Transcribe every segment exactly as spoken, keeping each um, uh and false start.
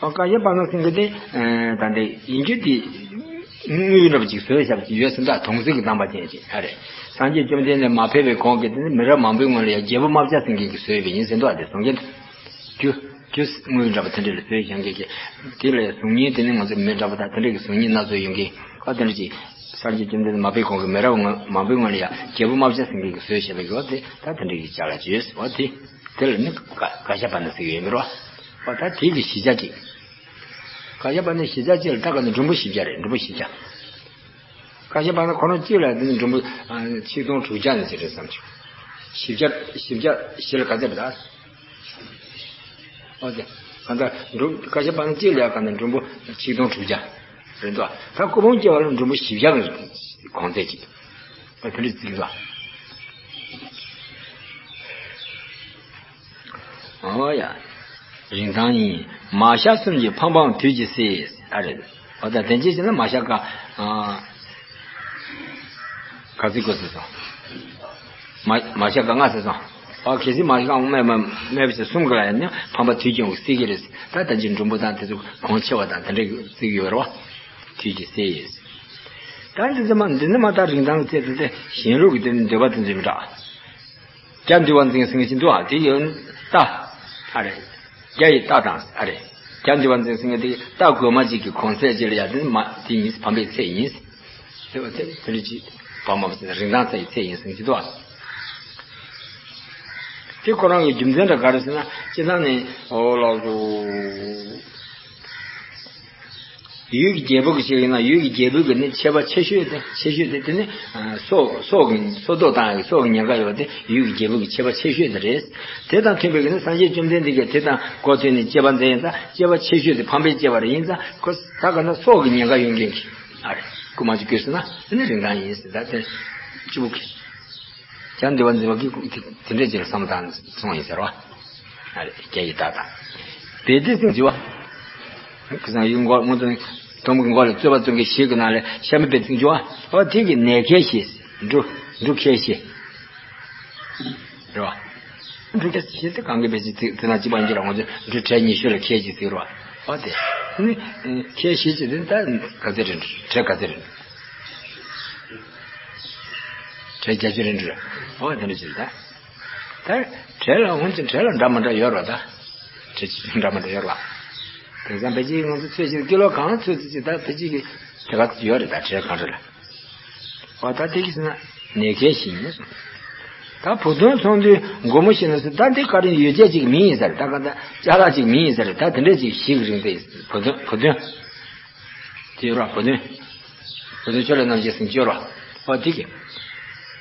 ཨ་བཀའ་བཞག་པ་ན་སེང་གེ་དེ་ད་འདི་ཡིན་རྒྱུ་དེ་དངུལ་འདྲ་པོ་ཅིག་བཟོས་བཞག་ཅིག་ཡོད་ཟེར་འདུག་དོང་ཙེ་གི་རྣམ་པ་ཅན་ཅིག་ཨ་རེད། སངས་རྒྱས་བཅོམ་ལྡན་འདས་མ་ཕེབས་པའི་གོང་གི་དེ་ནི་མི་རབས་མང་པོའི་སྔོན་ལ་ཡང་རྒྱལ་པོ་རྨ་བྱ་སེང་གེ་གིས་བཟོས་པ་ཡིན་ཟེར་འདུག་ཨ་དེ་གསུང་མཁན་རྒྱུ་རྒྱུ་དངུལ་འདྲ་པོ་དེ་འདྲ་ལ་བཟོས་བཞག་མཁན་གྱི་དེ་ལ་གཟུགས་བརྙན་དེ་ནི་ང་ཚོ་མི་འདྲ་པོ་དང་དེ་འདྲ་གི་གཟུགས་བརྙན་སྣ་ཚོགས་ཡོང་གི་ཨ་དེ་འདྲ་ཅིག་སངས་རྒྱས་བཅོམ་ལྡན་འདས་མ་ཕེབས་གོང་གི་མི་རབས་མང་པོའི་སྔོན་ལ་ཡང་རྒྱལ་པོ་རྨ་བྱ་སེང་གེ་གིས་བཟོས་བཞག་པའི་གི་ཨ་དེ་ད་དེ་འདྲ་གི་ཅ་ལག་ཅིག་ཡོད་ཟེར་བ་དེ། དེ་ལ་ནི་བཀའ་བཀའ་བཞག་པ་ན་ཟེར་གི་ཡོད་མེད་རོ། ཨོ་ད་དེ་གི་གཞི་ཆ་གཅིག་བཀའ་བཞག་པ་ན་གཞི་ཆ་གཅིག་ལ་ད་ག་ནི་མགྲོན་པོ་བཞི་བརྒྱ་རེད། མགྲོན་པོ་བཞི་བརྒྱ། བཀའ་བཞག་པ་ན་ཁོ་རང་གཅིག་ལ་དེ་ནི་མགྲོན་པོ་ཨ་ཆིག་སྟོང་དྲུག་བརྒྱ་ནས་ཟེར་རེད་བསམ་བྱུང་། བཞི་བརྒྱ་བཞི་བརྒྱ་བཞི་ལ་ག་ཚད་རེད་ད། ཨོ་དེ་ག་འདྲ་མགྲོན་བཀའ་བཞག་པ་ན་གཅིག་ལ་ག་འདྲ་མགྲོན་པོ་ཆིག་སྟོང་དྲུག་བརྒྱ་རེད་འདུག་ད་སྐུ་ཕུང་སྐྱེ་བ་ལ་མགྲོན་པོ་བཞི་བརྒྱ་གི་གོང་ཚད་ཅིག་ཨ་དེ་འདྲ་བརྩི་གི་འདུག་ཨོ་ཡ། རིན་ཐང་ཡིན། མ་ཤ་གསུམ་གྱི་ཕང་ཕང་དུས་ཀྱི་སྲིད། ཨ་རེད། ཨོ་ད་དེ་འཇིག་བྱས་ན་མ་ཤ་ཀ་ཨ་ག་ཚིག་གོ་ཟེར་སོང་། མ་མ་ཤ་ཀ་ལྔ་ཟེར་སོང་། ཨོ་གལ་སྲིད་མ་ཤ་ཀ་སྨྲས་མ་སྨྲས་པ་ཚོ་གསུམ་ག་ལ་ཡང་ནི་ཕང་པ་དུས་ཀྱི་སྲིད་ཀྱི་རེད། ད་ད་ཅི་འགྲོན་པོ་དང་དེ་ཚོ་གོང་ཆེ་བ་དང་དེ་འདྲའི་བརྩི་གི་ཡོད་རེད་བ། དུས་ཀྱི་སྲིད་ཡིན། ད་འདི་ཚོ་མ་འདི་ནི་མ་ད་རིན་ཐང་ཚད་དེ་ཚེ་གཞན་ལུགས་ཀྱི་དེ་ནི་འདོད་པ་དེ་ཚོ་མི་འདྲ། རྒྱ་འདུལ་བ་འཛིན་ཟིན་གྱི་འདུག་ཨ། དེ་ཡོད་རྟ། ཨ་རེ། རྒྱ་ཡི་རྟ་དང་ཨ་རེ། རྒྱ་འདུལ་བ་འཛིན་ཟིན་གྱི་དེ་རྟ་རྒོད་མ་གཅིག་གི་གོང་ཚད་ཅིག་ལ་ཡ་དེ་མ་དེ་ཡིན་ཕམ་པའི་ཚད་ཡིན། དེ་བ་དེ་དེ་འདྲ་ཅིག་བ་མ་བ་ཟེར་རིན་ཐང་ཚད་ཡི་ཚད་ཡིན་ཟིན་གྱི་འདུག་ཨ། དེ་ཁོ་རང་གི་རྒྱུ་མཚན་འདྲ་ག་རེ་ཟེར་ན་སྤྱིར་བཏང་ནས་ཨོ་ལགས་སོ། ཡུལ་གྱི་རྒྱལ་པོ་གི་ཞིག་ཡིན་ན་ཡུལ་གྱི་རྒྱལ་པོ་གི་ནི་ཆད་པ་ཆེ་ཤོས་དེ་ཆེ་ཤོས་དེ་དེ་ནི་སྲོག་སྲོག་གི་སྲོག་ཐོག་བཏང་ཡག་སྲོག་གི་ཉེན་ཁ་ཡོད་པ་དེ་ཡུལ་གྱི་རྒྱལ་པོ་གི་ཆད་པ་ཆེ་ཤོས་དེ་རེད། དེ་དང་མཐུན་པའི་གི་ནི་སངས་རྒྱས་བཅོམ་ལྡན་འདས་ཀྱིས་དེ་དང་གོ་མཐུན་ནས་དཔྱད་པ་མཛད་ཡིན་ཙང་དཔྱད་པ་ཆེ་ཤོས་དེ་ཕམ་པའི་དཔྱད་པ་རེད། ཡིན་ཙང་ཁོ་ད་ག་ན་སྲོག་གི་ཉེན་ཁ་ཡོད་མཁན་གྱི་ཨ་རེད། རྐུ་མ་ཅིག་བརྐུས་སོང་ན་དེ་ནི་རིན་ཐང་ཡིན་ཟེར། ད་དེ་གཅིག་པུ་གི་རྒྱ་འདུལ་བ་འཛིན་པ་གིས་དེ་འདྲས་ཅིག་ལ་བསམ་བློ་བཏང་སོང་ཡིན་ཟེར་བ། ཨ་རེ་རྒྱ་ཡི་རྟ་དང་། བེ་ཏི་སིང་འཇུ་བ། ཁ་སང་ཡུལ་མགོ་སྔོན་ཐོན་དོམ་གི་མགོ་ལ་རྩོད་པ་རྩོད་མཁན་ཞིག་གི་ནང་ལ་ཤ་མི་བེ་ཏི་སིང་འཇུ་བ། ཨོ་དེ་གི་ནས་ཁལ་ཤེས། འབྲུ་འབྲུ་ཁལ་ཤེས། རེད་བ། འབྲུ་ཁལ་ཤེས་དེ་གང་གི་བེ་ཏི་སིང་དེ་ན་གཅིག་པ་འགྱུར་ལ་ང་ཚོ་འབྲུ་ཁྲལ་ཉི་ཤུ་ལ་ཁལ་གཅིག་ཟེར་བ། ཨོ་དེ་ནི་ཁལ་ཤེས་ཀྱི་དེ་ད་ག་ཚད་རེད། ཁྲལ་ག་ཚད་རེད། ཁྲལ་བརྒྱད་ཅུ་རེད་འགྲོ། ཨོ་དེ་འདྲ་ཅིག་རེད་ད། ད་གྲལ་ལ་འོང་ཅིང་གྲལ་ལ་འདྲ་མི་འདྲ་ཡོད་རེད་ད། གྲལ་ཅིག་འདྲ་མི་འདྲ་ཡོད་རེད་བ། དེང་སང་ཕལ་ཆེར་ང་ཚོ་ཚོད་ཅིག་ཀི་ལོ་གང་ཚོད་ཅིག་ད་ཕལ་ཆེར་གི་དེ་ག་ཡོད་རེད་ད། གྲལ་གང་རེད་ལ། ཨོ་ད་དེ་གི་ཟེར་ན་ནས་ཁལ་ཞིག་ཡིན། ད་བུ་སྟོན་ཚོང་འདུས་སྒོར་མོ་ཞིག་ན་ཟེར། ད་འདི་ག་རེ་ཡོད་ཆས་ཅིག་མི་ཡིན་ཟེར། ད་ག་ད་ཅ་ལག་ཅིག་མི་ཡིན་ཟེར། ད་དེ་འདྲས་ཅིག་ཞིག་རིང་ཚེ་བུ་སྟོན་བུ་སྟོན། དེ་ཡོད་ར་བུ་སྟོན། བུ་སྟོན་ཆོས་ལ་རྣམ་རྒྱལ་སེང་གེ་ཡོད་ར། ཨོ་དེ་གི།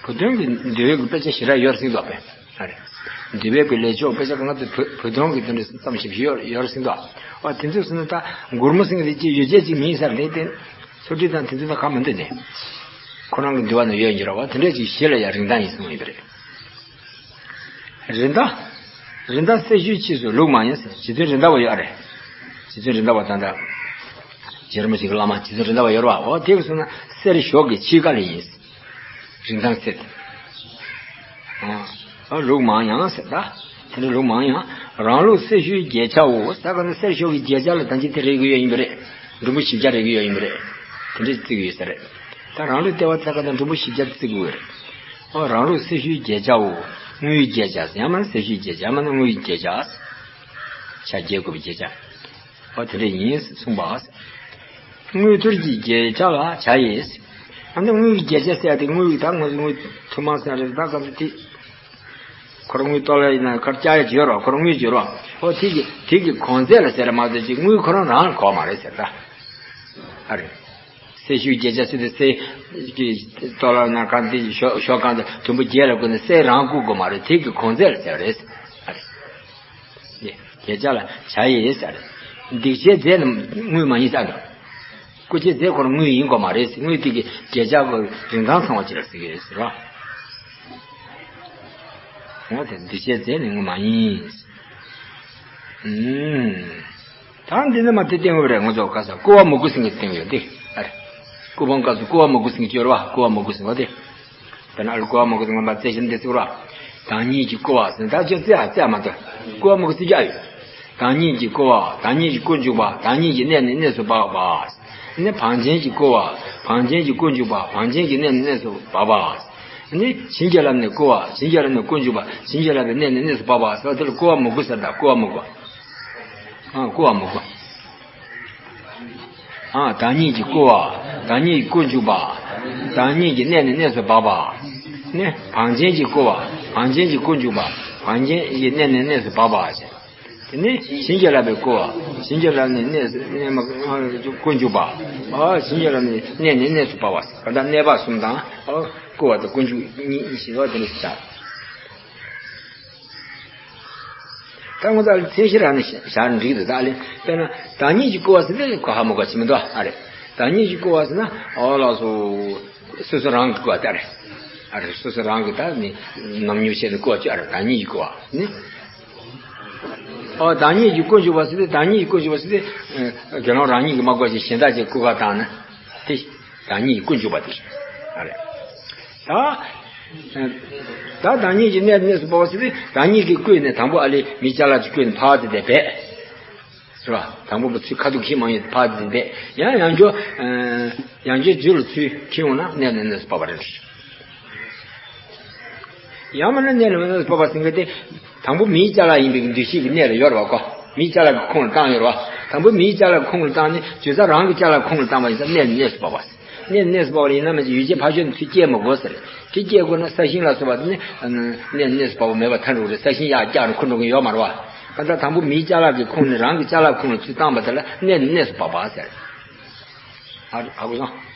བུ་སྟོན་གྱི་འདོད་ཡོན་གྱི་དཔེ་ཆ་ཞེ་དྲག་ཡོད་རེད་ཟེར་འདུག་པས། ཨ་རེ། འདོད་པའི་གི་ལས་ཆོག་དཔེ་ཆ་གང་ག་དེ་བུ་བུ་སྟོན་གྱི་དེ་འདྲ་བསམ་ཞིབ་ཞིབ་ཡོད་ཡོད་རེད་ཟེར་འདུག་ཨོ་དེ་ཚོ་ཟེར་ན་ད་མགུར་མོ་ཟེར་མཁན་དེ་ཅི་ཡོད་ཆས་ཅིག་མིན་ས་རེད་དེ། འཚོ་བྲིས་དང་དེ་ཚོ་ད་གང་མི་འདུག་ནས། ཁོ་རང་གི་འདུལ་བ་ན་ཡོད་འགྱུར་བ་དེ་འདྲ་ཅིག་ཞེ་ལ་ཡ་རིན་ཐང་ཡིན་གསུངས་ཡོད་པ་རེད། རིན་ཐང་། རིན་ཐང་གསེར་ཞུན་ཕྱིས་སུ་ལུག་མང་ཡིན་ཟེར། རྗེ་བཙུན་རེད་མདའ་བ་ཡོད་རེད། རྗེ་བཙུན་རེད་མདའ་བ་ད་ལྟ་རྗེ་རིན་པོ་ཆེ་གི་བླ་མ་རྗེ་བཙུན་རེད་མདའ་བ་ཡོད་རེད་བ། འོ་དེ་གི་སོང་ན་གསེར་ཞོ་གི་ཕྱིས་ཀ་ལ་ཡིན། རིན་ཐང་གསེར། ཨ་ལུག་མང་ཡང་ཟེར་ད། དེ་འདྲ་ལུག་མང་ཡང་། རང་ལུག་གསེར་ཞུན་བརྒྱད་ཆའོ། ས་ག་ནས་གསེར་ཞོ་གི་བརྒྱད་ཆ་ལ་ད་ཅི་དེ་རེག་གི་ཡོད་ཡིན་པ་རེད། འབྲུ་མོ་བཞི་བརྒྱ་རེག་གི་ཡོད་ཡིན་པ་རེད། དེ་འདྲ་བརྩི་གི་ཡོད་ས་རེད། ད་རང་ལུག་ལྟེ་བ་ས་ག་ནས་འབྲུ་མོ་བཞི་བརྒྱ་བརྩི་གི་ཡོད་རེད། ཨོ་རང་ལུགས་གསེར་ཞུན་བརྒྱད་བརྒྱའོ། དངུལ་བརྒྱད་བརྒྱ། ཡང་མིན་ན་གསེར་ཞུན་བརྒྱད་བརྒྱ། ཡང་མིན་ན་དངུལ་བརྒྱད་བརྒྱ། ཆ་བརྒྱད་དགུ་པ་བརྒྱད་བརྒྱ། ཨོ་དེ་འདྲ་ཡིན་གསུངས་པ། དངུལ་ཐུར་གྱི་བརྒྱད་བརྒྱ་ལ་བྱ་ཡིས། ཨ་ནི་དངུལ་གྱི་བརྒྱད་བརྒྱ་ཟེར་ཡ་དེ་དངུལ་ད་ང་ཚོ་དངུལ་ཐུར་མ་ཟེར་རེད་ད་ག་ཚོད་དེ། ཁོ་རང་དངུལ་ཏོ་ལ་ཡིན་ན་ཁར་བཅའ་ཡ་བྱོས་རོགས། ཁོ་རང་དངུལ་བྱོས་རོགས། ཨོ་དེ་གི་དེ་གི་གོང་ཚད་ལ་ཟེར་མ་གཏོགས་ཅིག་དངུལ་ཁོ་རང་རང་ལ་གོ་མ་རེད་ཟེར་ད། ཨ་རེད། གསེར་ཞུན་བརྒྱད་བརྒྱ་ཚོད་དེ་གསེར་གྱི་ཏོ་ལ་ན་གང་དེ་ཞོ་ཞོ་གང་དེ་དུམ་བུ་བརྒྱད་ལ་བགོས་ནས་གསེར་རང་བརྐུ་དགོས་མ་རེད། དེ་གི་གོང་ཚད་ལ་ཟེར་བ་རེད། ཨ་རེད། བརྒྱད་བརྒྱ་ལ་བྱ་ཡིས་ཟེར། སྡིག་བྱས་རྫས་ནི་དངུལ་མ་ཡིན་ཟེར་འདུག་རྐུ་བྱས་རྫས་ཁོ་རང་དངུལ་ཡིན་དགོས་མ་རེད། དངུལ་དེ་གི་བརྒྱད་བརྒྱ་གི་རིན་ཐང་ཚང་བ་ཅིག་ལ་ཟེར་གི་རེད་ཟེར་བ། འོ་དེ་སྡིག་བྱས་རྫས་ནི་དངུལ་མ་ཡིན། ཨུམ། ད་འདི་ནི་མ་དེ་བསྟན་འོས་རེད། ང་ཚོ་ག་ས་སྐུ་བ་མི་དགུ་སེང་གེ་བསྟན་ཡོད་དེ། ཨ་རེ། སྐུ་ཕུང་སྐབས་སུ་སྐུ་བ་མི་དགུ་སེང་གེ་སྦྱོར་བ། སྐུ་བ་མི་དགུ་སེང་གེ་བ་དེ། དེ་ན་ཨ་རེ་སྐུ་བ་མི་དགུ་སེང་གེ་མ་རྩེ་ཞིང་འདི་ཚིག་ར། བདག་ཉིད་ཀྱི་སྐུ་བ་ཟེར་ད་ཅི་རྩེ་ཨ་རྩེ་མ་གཏོགས་སྐུ་བ་མི་དགུ་སེང་གེ་ཡོད། བདག་ཉིད་ཀྱིས་བསྐོར་བ། བདག་ཉིད་ཀྱིས་ཀུན་འཇུག་པ། བདག་ཉིད་ཀྱི་གནས་ནས་གནས་སུ་འབབ་པ། ནི་བང་ཆེན་གྱིས་བསྐོར་བ། བང་ཆེན་གྱིས་ཀུན་འཇུག་པ། བང་ཆེན་གྱི་གནས་ནས་གནས་སུ་འབབ་པ། ནི་བྱིན་གྱིས་བརླབས་ནས་བསྐོར་བ། བྱིན་གྱིས་བརླབས་ནས་ཀུན་འཇུག་པ། བྱིན་གྱིས་བརླབས་པའི་གནས་ནས་གནས་སུ་འབབ་པ་ཟེར་བ་དེ་ལ་བསྐོར་བ་མི་དགོས་ཟེར། ད་བསྐོར་བ་མི་དགོས། ཨ། བསྐོར་བ་མི་དགོས། ཨ། བདག་ཉིད་ཀྱིས་བསྐོར་བ། བདག་ཉིད་ཀྱིས་ཀུན་འཇུག་པ། བདག་ཉིད་ཀྱི་གནས་ནས་གནས་སུ་འབབ་པ། ནི་བང་ཆེན་གྱིས་བསྐོར་བ། བང་ཆེན་གྱིས་ཀུན་འཇུག་པ། བང་ཆེན་གྱི་གནས་ནས་གནས་སུ་འབབ་པ། དེ་ནས་བྱིན་གྱིས་བརླབས་པས་བསྐོར་བ། བྱིན་གྱིས་བརླབས་ནས་གནས་སུ་གནས་མ་ཀུན་འཇུག་པ། ཨ། བྱིན་གྱིས་བརླབས་ནས་གནས་ནས་གནས་སུ་འབབ་པ། གང་ལྟར་གནས་པ་གསུམ་དང་། ཨ། བསྐོར་བ་དང་ཀུན་འཇུག་གཉིས་ཞེས་པ་དེ་འདྲ་ཞིག་བྱ། ད་ངོ་ཚ་ལ་མཚན་གཞི་རང་ནས་བཞག་འགྲིག་འདུག་ད་ལེ། དཔེར་ན་བདག་ཉིད་ཀྱིས་བསྐོར་བ་ཟེར་ཏེ་གོ་ཧ་མ་གོ་ཅི་མི་འདུག་ཨ་རེད། བདག་ཉིད་ཀྱིས་བསྐོར་བ་ཟེར་ན། ཨོ་ལགས་སོ། སོ་སོ་རང་གིས་བསྐོར་བ་ད་རེད། ཨ་རེད། སོ་སོ་རང་གིས་ད་ནི་ནམ་ཉུ་བྱས་ནས་བསྐོར་བ་ཅི་ཨ་རེད། བདག་ཉིད་ཀྱིས་བསྐོར་བ་ནི། ཨོ། བདག་ཉིད་ཀྱིས་ཀུན་འཇུག་པ་ཟེར་ཏེ། བདག་ཉིད་ཀྱིས་ཀུན་འཇུག་པ་ཟེར་ཏེ། ཨ། དགེ་སློང་རང་ཉིད་ཀྱིས་མ་བསྐོར་ཞིང་གཞན་དག་ཅིག་བསྐོར་བ་དང་ནི། དེ་བདག་ཉིད་ཀྱིས་ཀུན་འཇུག་པ་དེ་རེད། ཨ་རེད། ད། ད་བདག་ཉིད་ཀྱི་གནས་གནས་སུ་འབབ་པ་ཟེར་ཏེ། བདག་ཉིད་ཀྱིས་བསྐོར་ནས་དང་པོ་ཨ་ལེ་མི་ཅ་ལག་ཅིག་བསྐོར་ནས་ཕར་དེ་དེ་བས། རེད་བ། དང་པོ་མི་ཚོས་ཁ་ཐུག་ཁྱེར་མ་ཡོང་ཕར་དེ་དེ་བས། ཡང་ཡང་འགྱོ། ཡང་འགྱོ་རྒྱུ་ལ་ཚུར་ཁྱེར་ཡོང་ན་གནས་ནས་གནས་སུ་འབབ་པ་རེད། ཡང་མིན་ན་གནས་ནས་གནས་སུ་འབབ་པ་ཟེར་མཁན་དེ། དང་པོ་མིའི་ཅ་ལག་ཡིན་པའི་འདུ་ཤེས་ཀྱི་གནས་ལ་ཡོད་རེད་བ་ཀོ། མིའི་ཅ་ལག་གི་ཁོངས་ལ་བཏང་ཡོད་རེད་བ། དང་པོ་མིའི་ཅ་ལག་ཁོངས་ལ་བཏང་ནས་བྱས་ཙང་རང་གི་ཅ་ལག་ཁོངས་ལ་བཏང་བ་ཡིན་ཙང་གནས་ནས་གནས་སུ་འབབ་པ། གནས་ནས་གནས་སུ་འབབ་པ་ཡིན་ན་མི་ཚེ་ཡུལ་ཅན་ཕ་ཆོས་ནས་ཚུར་སྐྱེལ་མི་དགོས་ཟེར། དེ་སྐྱེལ་དགོས་ན་ས་ཞིང་ལ་སོགས་པ་དེ་ནི་གནས་ནས་གནས་སུ་འབབ་པ་མེད་པར་ཐལ་འགྲོ་གི་རེད། ས་ཞིང་གཡར་བཀྱག་ནས་འཁུར་འགྲོ་མཁན་ཡོད་མ་རེད་བ། གང་ལྟར་དང་པོ་མིའི་ཅ་ལག་གི་ཁོངས་ནས་རང་གི་ཅ་ལག་ཁོངས་ལ་ཚུར་བཏང་བ་དེ་ལ་གནས་ནས་གནས་སུ་འབབ་པ་ཟེར། ཧ་གོ་སོང་།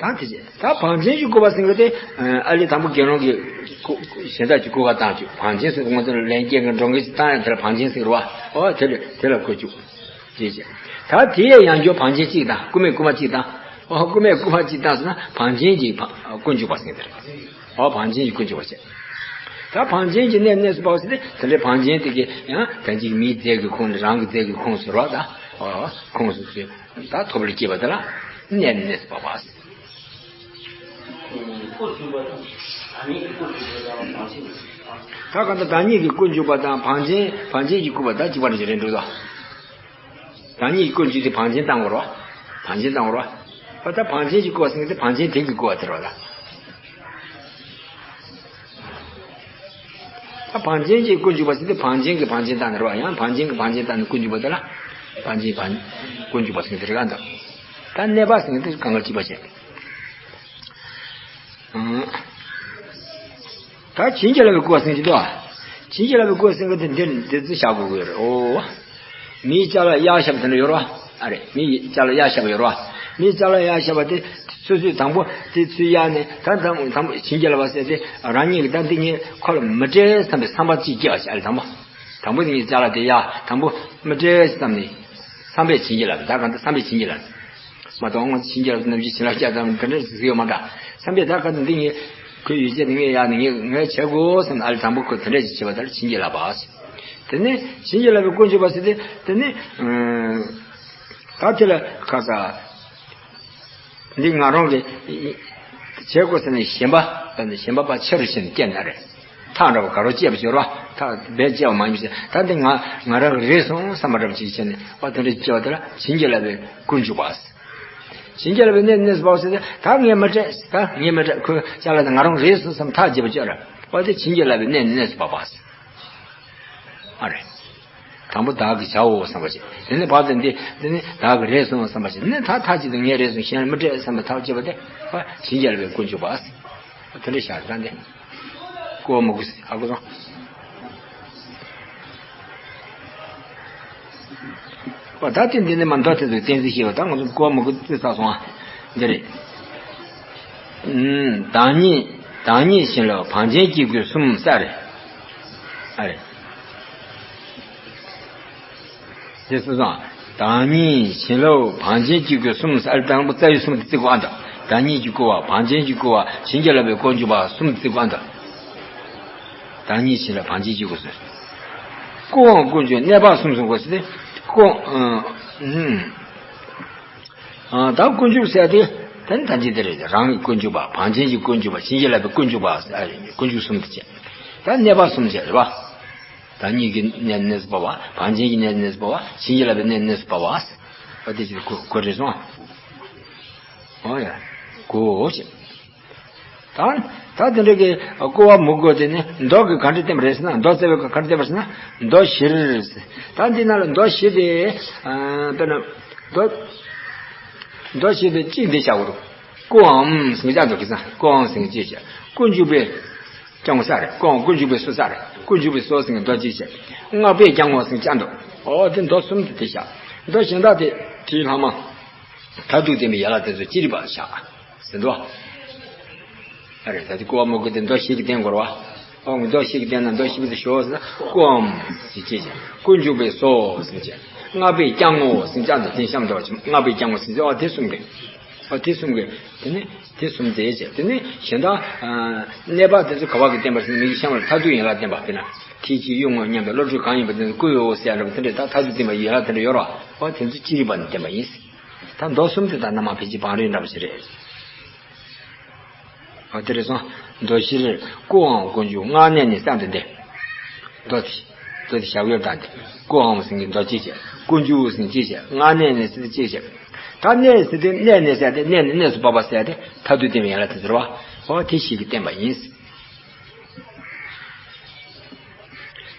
ད་དེ་རེད། ད་བང་ཆེན་གྱིས་བསྐོར་བ་ཟེར་མཁན་དེ། ཨ་ལེ་དང་པོ་དགེ་སློང་གིས་བསྐོར། གཞན་དག་གིས་བསྐོར་བ་བཏང་བཅུག་བང་ཆེན་ཟེར། ང་ཚོ་ལན་སྐྱེལ་མཁན་འགྲོ་མཁན་ཅིག་བཏང་ཡང་དེ་ལ་བང་ཆེན་ཟེར་བ། ཨོ་དེ་ལ་དེ་ལ་བསྐོར་བཅུག་དེ་བྱས། ད་དེ་ཡང་ཡང་བསྐྱར་བང་ཆེན་གཅིག་དང་བསྐུར་མའི་བསྐུར་མ་གཅིག་དང་། ཨོ་བསྐུར་མའི་བསྐུར་མ་གཅིག་བཏང་ཟེར་ན་བང་ཆེན་གྱིས་བ་ཀུན་འཇུག་པ་ཟེར་མཁན་དེ་རེད། ཨོ་བང་ཆེན་གྱིས་ཀུན་འཇུག་པ་བྱས། ད་བང་ཆེན་གྱི་གནས་གནས་སུ་འབབ་པ་ཟེར་ཏེ། དེ་འདྲའི་བང་ཆེན་དེ་གིས་ཡང་དོན་གཅིག་མིའི་རྫས་ཀྱི་ཁོངས་ནས་རང་གི་རྫས་ཀྱི་ཁོངས་སུ་རོ། ད་ཨོ་ཁོངས་སུ་ཚུད། ད་ཐོབ་པར་སྐྱེས་པ་དེ་ལ་གནས་ནས་གནས་སུ་འབབ་པ། ད་གང་ལྟར་བདག་ཉིད་ཀྱིས་ཀུན་འཇུག་པ་དང་བང་ཆེན། བང་ཆེན་གྱིས་བསྐུར་བ་ད་གཅིག་པ་རེད་ཅེས་རེད་འགྲོ་ད། བདག་ཉིད་ཀྱིས་ཀུན་འཇུག་དེ་བང་ཆེན་བཏང་དགོས་རེད་བ། བང་ཆེན་བཏང་དགོས་རེད་བ། ད་བང་ཆེན་གྱིས་བསྐུར་བ་ཟེར་མཁན་དེ་བང་ཆེན་དེ་གིས་བསྐུར་བ་དེ་རེད་བ་ད། ད་བང་ཆེན་གྱིས་ཀུན་འཇུག་པ་ཟེར་དུས་བང་ཆེན་གྱིས་བང་ཆེན་བཏང་ནས་རེད་བ། ཡང་བང་ཆེན་གྱིས་བང་ཆེན་བཏང་ནས་ཀུན་འཇུག་པ་དེ་ལ་བང་ཆེན་བང་། ཀུན་འཇུག་པ་ཟེར་དེ་རེད་ག་འདུག་ད་གནས་པ་ཟེར་དེ་གང་ག་གཅིག་པ་བྱས། ཨང་། ད་བྱིན་གྱིས་བརླབས་པའི་བསྐུར་བ་ཟེར་གྱི་འདུག་ཨ། བྱིན་གྱིས་བརླབས་པའི་བསྐུར་བ་ཟེར་གྱི་འདུག་འདིར་འདི་ཚོ་བཞག་དགོས་ཀྱི་རེད། ཨོ། མིའི་ཅ་ལག་གཡར་བཞག་པ་དེ་འདྲ་ཡོད་རེད་བ། ཨ་རེད། མིའི་ཅ་ལག་གཡར་བཞག་པ་ཡོད་རེད་བ། མིའི་ཅ་ལག་གཡར་བཞག་པ་དེ་སོ་སོས་དང་པོ་དེ་ཚུར་གཡར་ནས། ད་དང་དང་པོ་བྱིན་གྱིས་བརླབས་པ་ཟེར་ཏེ་རང་ཉིད་ཀྱིས་ད་འདི་ངས་ཁོ་ལ་མི་སྤྲད་བསམ་པའི་བསམ་པ་གཅིག་སྐྱེ་བ་ཞིག་ཨ་ལས་དང་པོ། དང་པོ་དེ་ངས་ཅ་ལག་དེ་གཡར། དང་པོ་མི་སྤྲད་བསམ་ནས་བསམ་པས་བྱིན་གྱིས་བརླབས། ད་གང་ལྟར་བསམ་པས་བྱིན་གྱིས་བརླབས། མ་གཏོགས་ང་ཚོ་བྱིན་གྱིས་བརླབས་ནམ་རྒྱུན་བྱིན་རླབས་བརྒྱབ་ཙམ་དེ་འདྲ་ཟེར་ཡོད་མ་འདྲ། བསམ་པས་ད་གང་ལྟར་འདི་ངས་ཁོའི་ཡོ་བྱད་དེ་ངས་གཡར་ནས་ངས་ངས་བྱེད་དགོས་བསམ་ནས་ཨ་ལས་དང་པོ་ཁོས་དེ་འདྲ་ཞིག་བྱས་པ་ད་ལ་བྱིན་གྱིས་བརླབས་པ། དེ་ནས་བྱིན་གྱིས་བརླབས་པའི་ཀུན་འཇུག་པ་ཟེར་ཏེ། དེ་ནས་ཨ། ད་དེ་ལ་ཁ་ས། འདི་ང་རང་གི་བྱེད་དགོས་ཟེར་ནས་ཞེན་པ། ཞེན་པ་པ་ཆེ་རུ་ཕྱིན་ནས་སྐྱེས་ན་རེད། ཐག་འདྲ་བ་ག་རོ་བཅད་པ་ཞིག་རོ། ཐག་རྦད་བཅད་པ་མ་ཡིན་པ་ཞིག་ད་འདི་ང་ང་རང་གི་རེད་སོང་བསམ་པ་འདྲ་བ་ཅིག་བྱས་ནས། ཨོ་དེ་འདྲ་བཅད་པ་དེ་ལ་བྱིན་གྱིས་བརླབས་པའི་ཀུན་འཇུག་པ། བྱིན་གྱིས་བརླབས་པའི་གནས་གནས་སུ་འབབ་ཟེར་ཏེ། ད་ངས་མི་སྤྲད། ད་ངས་མི་སྤྲད། ཁོའི་ཅ་ལག་དེ་ང་རང་རེད་སོང་བསམ་ཐག་བཅད་པ་བཅད་ར། ཨོ་དེ་བྱིན་གྱིས་བརླབས་པའི་གནས་གནས་སུ་འབབ་པ། ཨ་རེད། དང་པོ་བདག་གིས་བྱའོ་བསམ་པ་ཞིག་དེ་ནས་བར་དུ་འདི་འདི་ནི་བདག་གི་རེད་སོང་བསམ་པ་ཞིག་ནི་ད་ཐག་ཅིག་ཏུ་ངའི་རེད་སོང་གཞན་ལ་མི་སྤྲད་བསམ་པའི་ཐག་བཅད་པ་དེ། ཨ། བྱིན་གྱིས་བརླབས་པའི་ཀུན་འཇུག་པ། དེ་འདྲ་བཞག་ད་འདི། བསྐུར་བ་མི་དགོས་ཟེར། ཧ་གོ་སོང་། ཨོ་ད་དེ་འདི་ནི་མ་མདོ་དེ་ཚོའི་གཏན་ཚིགས་ཤེས་པ་ད་ང་ཚོ་བསྐུར་བ་མི་དགོས་ཚུལ་ཚར་སོང་ཨ། འདི་རེད། ཨུམ། བདག་ཉིད་བདག་ཉིད་བྱིན་རླབས་བང་ཆེན་གྱི་དགོས་གསུམ་ས་རེད། ཨ་རེད། དེ་སོ་སོ། བདག་ཉིད་བྱིན་རླབས་བང་ཆེན་གྱི་དགོས་གསུམ་ས་རེད། དང་པོ་རྩ་བའི་གསུམ་དེ་བརྩི་དགོས་ཨ་འདུག་བདག་ཉིད་ཀྱིས་བསྐུར་བ། བང་ཆེན་གྱིས་བསྐུར་བ། བྱིན་གྱིས་བརླབས་པའི་ཀུན་འཇུག་པ་གསུམ་བརྩི་དགོས་ཨ་འདུག་བདག་ཉིད་བྱིན་རླབས་བང་ཆེན་གྱི་དགོས་གསུམ། བསྐུར་བའམ་ཀུན་འཇུག་གནས་པ་གསུམ་གསུམ་དགོས་ཟེར་ཏེ། བསྐུར། ཨ། ཨ། ད་ཀུན་འཇུག་ཟེར་ཏེ། དེ་ནི་ད་ཅི་དེ་རེད། རང་གི་ཀུན་འཇུག་པ། བང་ཆེན་གྱི་ཀུན་འཇུག་པ། བྱིན་གྱིས་བརླབས་པའི་ཀུན་འཇུག་པ། ཨ་རེ། ཀུན་འཇུག་གསུམ་དེ་བྱས། ད་གནས་པ་གསུམ་བྱས་རེད་པ། བདག་ཉིད་ཀྱི་གནས་གནས་སུ་བབས་པ། བང་ཆེན་གྱི་གནས་གནས་སུ་བབས་པ། བྱིན་གྱིས་བརླབས་པའི་གནས་གནས་སུ་བབས་པ། ཨ་དེ་ཅི་གོ་གོ་རེད་སོང་། ཨོ་ཡ། གོ་ཅི། ད་ད་དེ་འདྲ་གི་སྐུར་བ་མི་དགོས་དེ་ནི་མདོ་གི་ག་འདྲ་བསྟན་པ་རེད་ཟེར་ན། མདོ་རྩ་བའི་ག་འདྲ་བསྟན་པ་རེད་ཟེར་ན། མདོ་བཞིར། ད་འདི་ན་ལ་མདོ་བཞི་དེ། ཨ་དཔེར་ན། མདོ། མདོ་བཞི་དེ་གཅིག་འདི་བཞག་དགོས་རེད། སྐུའམ་ཟེར་གྱི་བཞག་འདུག་གི་ས། སྐུའམ་ཟེར་གྱི་གཅིག་བྱས། ཀུན་འཇུག་པའི་སྐྱབས་མགོན་ས་རེད། སྐུའམ་ཀུན་འཇུག་པའི་སོ་ས་རེད། ཀུན་འཇུག་པའི་སོ་ཟེར་གྱི་མདོ་གཅིག་བྱས། སྔགས་པས་སྐྱབས་མགོན་ཟེར་གྱི་བཞག་འདུག་ཨོ་དེ་མདོ་གསུམ་དེ་དེ་བཞག་མདོ་གཞན་དག་དེ་བྲིས་ལྷག་མ། མཐར་ཐུག་བསྟན་པའི་ཡན་ལག་དེ་ཚོ་ཅི་རིགས་པ་བཞག་ཟེར་འདུག་ཨ་རེ། ད་དེ་སྐུར་བ་མི་དགོས་དེ་མདོ་བཞི་གི་བསྟན་དགོས་རེད་པ། ཨོ་མདོ་བཞི་གི་བསྟན་ན་མདོ་བཞི་པོ་དེ་ཞོག་ཟེར་ན། སྐུའམ་ཟེར་གྱི་བྱས། ཀུན་འཇུག་པའི་སོ་ཟེར་གྱི། སྔགས་པས་སྐྱབས་མགོན་ཟེར་གྱི་བཞག་འདུག་དེ་གཤམ་དུ་བ་ཅིག་སྔགས་པས་སྐྱབས་མགོན་ཟེར་གྱི། ཨོ་དེ་གསུམ་གི། ཨོ་དེ་གསུམ་གི། དེ་ནི་དེ་གསུམ་དེ་བྱས། དེ་ནི་གཞན་དག་ཨ་གནས་པ་དེ་ཚོ་ག་བ་གི་བསྟན་པ་ཟེར་ན། མིག་གི་གཤམ་ལ་མཐར་ཐུག་ཡན་ལག་བསྟན་པ། དཔེར་ན་ཐིག་གཅིག་དབྱུག་ངོ་མཉམ་པའི་བློ་གྲོས་གང་ཡིན་པ་དེ་ཚོ་སྐུའོ་ཟེར་ཡ་འདྲ་པོ་དེ་འདྲ། ད་མཐར་ཐུག་བསྟན་པ་ཡན་ལག་དེ་འདྲ་ཡོད་རེད་པ། ཨོ་དེ་ཚོ་ཅི་རིགས་པ་ནས་བསྟན་པ་ཡིན། ད་མདོ་གསུམ་དེ་ད་སྔ་མ་ཕལ་ཆེར་བང་རིམ་འདྲ་པོ་ཞིག་རེད། ཨོ་དེ་རེད་སོང་། མདོ་བཞིར་སྐུའམ་ཀུན་འཇུག་སྔགས་གནས་ནས་གསལ་དུ་འདེབས། མདོ་དེ། མདོ་དེ་བཞག་ཡོད་ད་འདི། སྐུའམ་ཟེར་གྱི་མདོ་གཅིག་བྱས། ཀུན་འཇུག་ཟེར་གྱི་གཅིག་བྱས། སྔགས་གནས་ནས་ཟེར་གྱི་གཅིག་བྱས། ད་གནས་ཟེར་དུས་གནས་ནས་ཟེར་ཏེ་གནས་ནས་གནས་སུ་བབས་པ་ཟེར་ཏེ་མཐར་ཐུག་བསྟན་པའི་ཡན་ལག་དེ་ཟེར་བ། ཨོ་དེ་བཞི་གི་བསྟན་པ་ཡིན།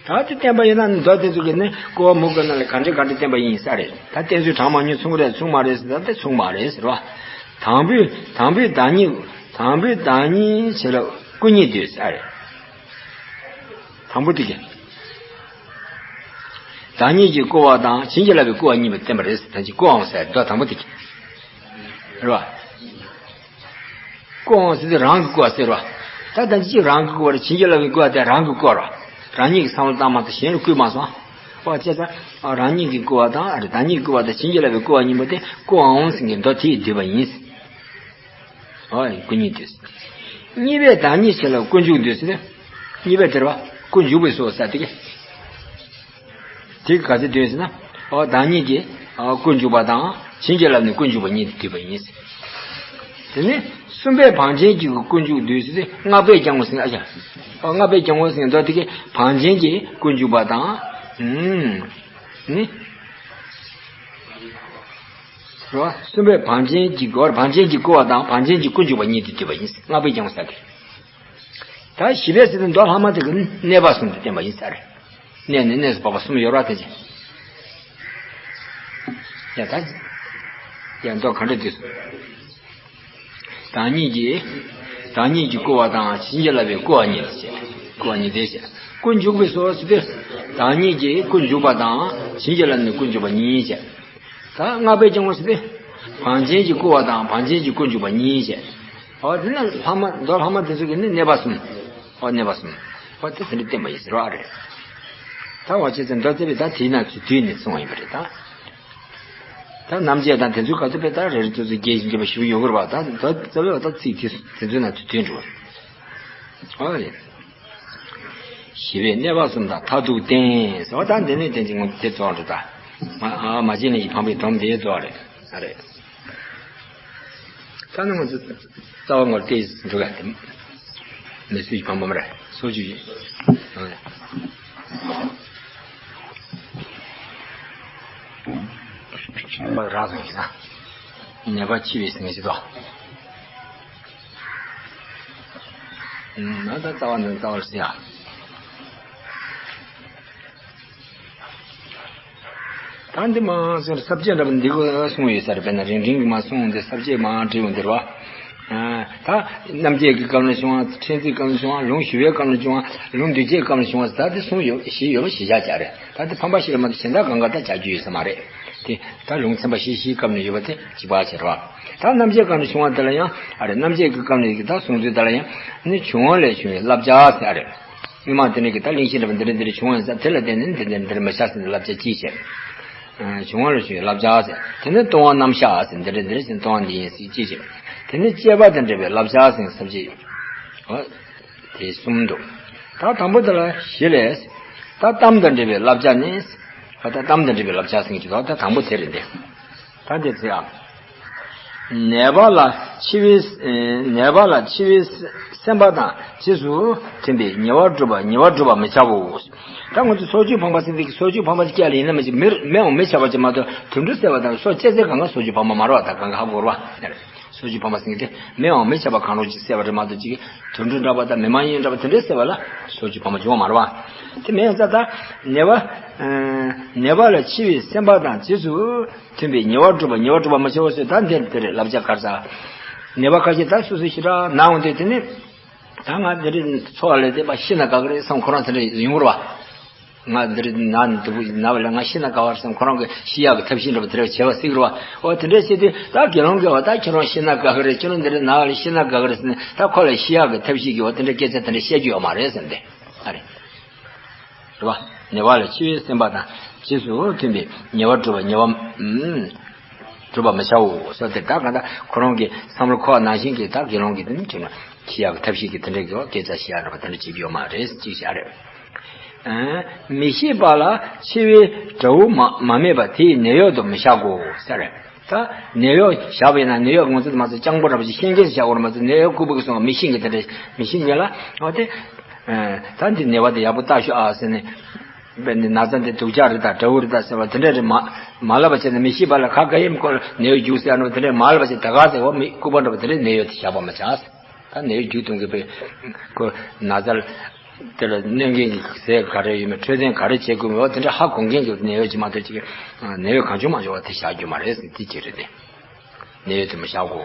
ད་དེ་བསྟན་པ་ཡིན་ན་ནི་མདོ་དེ་ཚོ་གི་ནི་སྐུར་བ་མི་དགོས་ན་ལ་ག་འདྲ་ག་འདྲ་བསྟན་པ་ཡིན་ས་རེད། ད་བསྟན་ཚུལ་གྲངས་མང་ཉུང་མཚུངས་རེད་མཚུངས་མ་རེད་ཟེར་ད་དེ་མཚུངས་མ་རེད་ཟེར་བ། དང་པོའི་དང་པོའི་བདག་ཉིད་དང་པོའི་བདག་ཉིད་བྱས་ལ་སྐུ་ཉིད་འདོད་ས་རེད། དང་པོ་དེ་གི། བདག་ཉིད་ཀྱི་སྐུར་བ་དང་བྱིན་གྱིས་བརླབས་པའི་སྐུར་བ་གཉིས་པོ་བསྟན་པ་རེད་ཟེར། ད་ཅི་སྐུའམ་ཟེར་མདོ་དང་པོ་དེ་གི། རེད་བ། སྐུའམ་ཟེར་དུས་རང་གི་སྐུར་བ་ཟེར་བ། ད་ལྟ་ཅི་རང་གི་སྐུར་བ་རེད། བྱིན་གྱིས་བརླབས་པའི་སྐུར་བ་དེ་རང་གི་སྐུར་བ། རང་ཉིད་ཀྱི་བསམ་བློ་བཏང་མ་གཏོགས་གཞན་ལ་བསྐུར་མ་སོང་། ཨོ་བྱས་ཙང་རང་ཉིད་ཀྱི་སྐུར་བ་དང་། ཨ་རེ། བདག་ཉིད་ཀྱི་སྐུར་བ་དང་བྱིན་གྱིས་བརླབས་པའི་སྐུར་བ་གཉིས་པོ་དེ་སྐུའམ་ཟེར་གྱི་མདོ་དེས་བསྡུས་པ་ཡིན། ཨོ་སྐུ་ཉིད་འདོད། གཉིས་པའི་བདག་ཉིད་བྱས་ལ་སྐུ་མཇུག་འདོད་ཟེར། གཉིས་པའི་དེར་བ་སྐུ་འཇུག་པའི་སོ་ས་དེ་གི། དེ་ག་ཚོད་འདོད་ཟེར་ན། ཨོ་བདག་ཉིད་ཀྱི་ཨོ་སྐུ་འཇུག་པ་དང་བྱིན་གྱིས་བརླབས་ནས་སྐུ་འཇུག་པ་གཉིས་དེ་འདོད་པ་ཡིན། དེ་ནས་གསུམ་པའི་བང་ཆེན་གྱི་སྐུ་མཇུག་འདོད་ཟེར་ཏེ་སྔགས་པས་སྐྱབས་མགོན་ཟེར། ཨ་ཅག་ཨོ་སྔགས་པས་སྐྱབས་མགོན་ཟེར་མདོ་དེ་གི་བང་ཆེན་གྱི་སྐུ་འཇུག་པ་དང་། ཨུམ། ནི། རོ། གསུམ་པའི་བང་ཆེན་གྱི་སྐུ། བང་ཆེན་གྱི་སྐུ་བ་དང་བང་ཆེན་གྱི་སྐུ་འཇུག་པ་གཉིས་དེ་འདོད་པ་ཡིན། སྔགས་པས་སྐྱབས་མགོན་ཟེར་ཏེ། ད་བཞི་པའི་ཚེ་ནི་མདོ་ལྷག་མ་དེ་གི་གནས་པ་གསུམ་དུ་བསྟན་པ་ཡིན་ས་རེད། གནས་ནས་གནས་སུ་བབས་པ་གསུམ་ཡོད་ར་དེ་ཅི། ཡ་ད། ཡ་མདོ་ག་འདྲ་འདོད་སོང་། བདག་ཉིད་ཀྱི། བདག་ཉིད་ཀྱི་སྐུ་བ་དང་བྱིན་གྱིས་བརླབས་པའི་སྐུ་བ་གཉིས་ཟེར། སྐུ་བ་གཉིས་ཟེར། སྐུ་འཇུག་པའི་སོ་ཟེར་ཏེ། བདག་ཉིད་ཀྱི་སྐུ་འཇུག་པ་དང་བྱིན་གྱིས་བརླབས་ནས་སྐུ་འཇུག་པ་གཉིས་ཟེར། ད་སྔགས་པས་སྐྱབས་མགོན་ཟེར་ཏེ། བང་ཆེན་གྱི་སྐུ་བ་དང་བང་ཆེན་གྱི་སྐུ་འཇུག་པ་གཉིས་ཟེར། ཨོ་དེ་ནི་ལྷག་མ་མདོ་ལྷག་མ་དེ་ཚོ་གི་ནི་གནས་པ་གསུམ། ཨོ་གནས་པ་གསུམ། ཨོ་དེ་དེ་འདྲ་བསྟན་པ་ཡིན་ཟེར་བ་རེད། ད་བ་ཆེ་ཚེ་མདོ་རྩ་བའི་ད་དེའི་ནང་ཚུད་དུས་ནས་གསུངས་པ་ཡིན་པ་རེད་ད། ད་རྣམ་འབྱེད་དང་དེ་ཚོའི་སྐབས་སུ་དཔེ་ད་རེ་རེ་ཚོ་ཚོ་རྒྱས་ཤིང་རྒྱས་པ་ཞིག་ཡོད་དགོས་རེད་པ། ད་ད་རྩ་བའི་བ་ད་ཚིག་དེ་དེ་ཚོའི་ནང་དུ་ཐོན་འགྲོ། ཨོ་རེད། ཞི་བའི་གནས་པ་གསུམ་དང་མཐར་ཐུག་བསྟན་ཟེར་བ་ད་འདི་ནས་བསྟན་ཅིང་ངོ་དེ་རྫོགས་འགྲོ་ད། མ་ཨ་མ་བྱས་ནས་ཀྱི་འཕངས་པའི་སྒྲོམ་དེ་རྫོགས་རེད། ཨ་རེད། ད་ནི་ང་ཚོ་རྩ་བ་ངོར་ཏེ་འགྲོ་ཡ་དེ། མི་སུ་ཡི་བམ་པོ་མ་རེད། སོ་ཅུ་ཡིན། མ་རག་སོང་ཡིན་ན། ནད་པ་འཆི་བའི་ཟིན་ཞིག་དོ། ང་ད་རྩ་བ་འདི་རྩ་བར་ཟིན་ཡ། ད་འདི་མ་ཟེར་ས་བཅད་འདྲ་པོ་འདི་གོ་གསུངས་ཡོད་ས་རེད། དཔེར་ན་རིང་རིང་གི་མ་གསུངས་འདི་ས་བཅད་མ་བྲིས་ཡོང་འདིར་བ། ད་རྣམ་འབྱེད་ཀྱི་སྐབས་ལ་བྱུང་བ། ཕྲན་ཚེགས་སྐབས་ལ་བྱུང་བ། ལུང་ཞུ་བའི་སྐབས་ལ་བྱུང་བ། ལུང་འདུས་བྱས་སྐབས་ལ་བྱུང་བ། ད་འདི་གསུངས་ཡོད་བཞི་ཡོད་པ་གཞི་བཞག་བྱ་རེད། ད་འདི་ཕམ་པ་ཞིག་ལ་མ་གཏོགས་གཞན་དག་གང་ག་ད་བྱ་རྒྱུ་ཡོད་ས་མ་རེད། དེ་ད་ལུང་ཚན་པ་བཞི་བཞིའི་སྐབས་ལ་ཡོད་པ་དེ་གཅིག་པ་བྱེད་རོགས། ད་རྣམ་འབྱེད་སྐབས་ལ་བྱུང་བ་དེ་ལ་ཡང་ཨ་རེ། རྣམ་འབྱེད་ཀྱི་སྐབས་ལ་ཡིན་གྱི་ད་གསུང་ཚུལ་དེ་ལ་ཡང་ནི་བྱུང་བ་ལས་བྱུང་བའི་བསླབ་བྱ་ཟེར་ཨ་རེ། སྔོན་མ་དེ་འདྲ་གི་ད་གླེང་གཞི་འདྲ་པོ་འདི་འདྲ་འདི་འདྲ་བྱུང་བ་ཡིན་ཙང་དེ་ལ་བརྟེན་ནས་འདི་འདྲ་འདི་འདྲ་མི་བྱ་ཟེར་ནས་བསླབ་བྱ་གཅིག་བྱས། བྱུང་བ་ལ་བྱུང་བའི་བསླབ་བྱ་ཟེར། དེ་ནས་ལྟུང་བ་རྣམ་གཞག་ཟེར། འདི་འདྲ་འདི་འདྲ་ཟེར་ལྟུང་བ་འདི་ཡིན་ཟེར་གཅིག་བྱས། དེ་ནས་བཅས་པ་དང་འབྲེལ་བའི་བསླབ་བྱ་ཟེར་ས་བཅད། འོ། དེ་གསུམ་འདུག་ད་དང་པོ་དེ་ལ་བཞི་ལས། ད་གཏམ་དང་འབྲེལ་བའི་བསླབ་བྱ་ནི། ད་གཏམ་དང་འབྲེལ་བའི་བསླབ་བྱ་ཟེར་གྱི་འདུག་ད་དང་པོ་དེ་རེད་འདི། ད་འདི་ཚེ་ཨ། ནད་པ་ལ་འཆི་བའི་ནད་པ་ལ་འཆི་བའི་སེམས་པ་དང་རྗེས་སུ་མཐུན་པའི་ཉེ་བར་སྒྲུབ་པ་ཉེ་བར་སྒྲུབ་པར་མི་བྱའོ། ད་ང་ཚོ་སྲོག་གཅོད་ཕངས་པ་ཟེར་དུས་སྲོག་གཅོད་ཕངས་པ་སྐྱ་ལ་ཡིན་ན་མི་ཅིག་མི་མི་འོང་མི་ཆགས་པ་ཅིག་མ་གཏོགས་དུད་འགྲོ་བསད་པ་དང་སྲོག་བཅད་ཚད་གང་ག་སྲོག་གཅོད་ཕངས་པ་མ་རེད་བ། ད་གང་ག་ཧ་གོ་རེད་བ། སྲོག་གཅོད་ཕངས་པ་ཟེར་དེ་མི་འོང་མི་ཆགས་པ་གང་རུང་ཅིག་བསད་པ་རེད་མ་གཏོགས་ཅིག་དུད་འགྲོ་འདྲ་བ་དང་མི་མ་ཡིན་འདྲ་བ་དེ་འདྲ་བསད་པ་ལ་སྲོག་གཅོད་ཕངས་པ་འབྱུང་བ་མ་རེད་བ། དེ་མིན་ཙང་ད་ནད་པ་ནད་པ་ལ་འཆི་བའི་སེམས་པ་དང་རྗེས་སུ་མཐུན་པའི་ཉེ་བར་སྒྲུབ་པ་ཉེ་བར་སྒྲུབ་པ་མི་བྱའོ་ཟེར། ད་འདིར་དེ་རེད་བསླབ་བྱ་ག་རེ་ཟེར། ནད་པ་ཁ་ཤས་ད་སོ་སོའི་ཤི་རག་ན་འོང་དུས་དེ་ནི་ད་ང་འདི་རེད་འཚོ་བ་ལས་དེ་པ་ཤི་ན་དགའ་གི་རེད་བསམ་ཁོ་རང་དེ་འདྲ་ཡོང་གི་རེད་བ། ང་འདི་རེད་ན་འདི་བུ་ན་བ་ལས་ང་ཤི་ན་དགའ་བ་རེད་བསམ་ཁོ་རང་གི་ཤི་ཡག་གི་ཐབས་ཤེས་འདྲ་པོ་དེ་འདྲ་བྱས་པ་སྲིད་གི་རེད་བ། འོ་དེ་འདྲ་བྱས་དུས་ད་དགེ་སློང་གི་བ་ད་ཁྱོད་རང་ཤི་ན་དགའ་གི་རེད། ཁྱོད་རང་འདི་རེད་ན་བ་ལས་ཤི་ན་དགའ་གི་རེད་ཟེར་ནས་ད་ཁོ་ལ་ཤི་ཡག་གི་ཐབས་ཤེས་ཀྱི་བ་དེ་འདྲ་སྐད་ཆ་དེ་འདྲ་བཤད་རྒྱུ་ཡོད་མ་རེད་ཟེར་ནས་དེ་ཨ་རེད། རེད་བ། ནད་པ་ལ་འཆི་བའི་སེམས་པ་དང་རྗེས་སུ་མཐུན་པའི་ཉེ་བར་སྒྲུབ་པ་ཉེ་བ། ཨུམ། སྒྲུབ་པར་མི་བྱའོ་ཟེར་ཏེ་ད་ག་ད་ཁོ་རང་གི་བསམ་བློ་འཁོར་བ་ནང་བཞིན་གྱི་ད་དགེ་སློང་གི་དེ་ནི་བྱུང་ན་འཆི་ཡག་གི་ཐབས་ཤེས་ཀྱི་དེ་འདྲ་གི་སྐད་ཆ་བཤད་ཡག་འདྲ་པོ་དེ་འདྲ་བྱེད་རྒྱུ་ཡོད་མ་རེད་ཅིག་བཤད་རེད། ཨ། མི་ཤེས་པ་ལ་འཆི་བའི་དགྲ་བོ་མ་མ་སྨྲས་པ་དེའི་ནད་གཡོག་ཏུ་མི་བཞག་གོ་ཟེར་རེད། ད་ནད་གཡོག་བཞག་པ་ཡིན་ན་ནད་གཡོག་ང་ཚོ་མ་ཚོ་སྤྱང་པོ་འདྲ་པོ་ཞིག་ཤེས་མཁན་ཞིག་བཞག་དགོས་རེད་མ་ཚོ་ནད་གཡོག་ལྐུགས་པ་གི་སོང་བ་མི་ཤེས་མཁན་དེ་འདྲ་མི་ཤེས་མཁན་ལ་འོ་དེ། ད་འདི་ནད་པ་དེ་ཡག་པོ་ལྟ་ཤོག་ཨ་ཟེར་ནས། དཔེར་ན་ན་ཚ་འདི་སྡུག་ཅག་རེད་ད་དགྲ་བོ་རེད་ད་ཟེར་བ་དེ་འདྲ་རེད་མ་མ་ལབ་པ་བྱས་ན་མི་ཤེས་པ་ལ་ག་ག་ཡེམ་ཁོ་ནད་གཡོག་རྒྱུགས་ཟེར་ཡ་ནོ་དེ་འདྲ་མ་ལབ་པ་བྱས་ད་ག་ཟེར་བ་མི་ལྐུགས་པ་འདྲ་པོ་དེ་འདྲ་ནད་གཡོག་དེ་བཞག་པ་མ་བྱ། ད་ནད་གཡོག་རྒྱུགས་གཏོང་གི་པའི་ཁོ་ན་ཚ་དེ་ལ་གནོད་མཁན་གྱི་ཟས་ག་རེ་ཡོད་མེད་འཕྲོད་བསྟེན་ག་རེ་བྱེད་དགོས་མེད་བ་དེ་འདྲ་ཧ་གོ་མཁན་གྱི་ནད་གཡོག་ཅིག་མ་གཏོགས་ཅིག་ནད་གཡོག་གང་བྱུང་མང་བྱུང་བ་དེ་བཞག་རྒྱུ་མ་རེད་ཟེར་དེ་ཅི་རེད་དེ། གནས་ཡོད་དུ་མི་བཞག་གོ།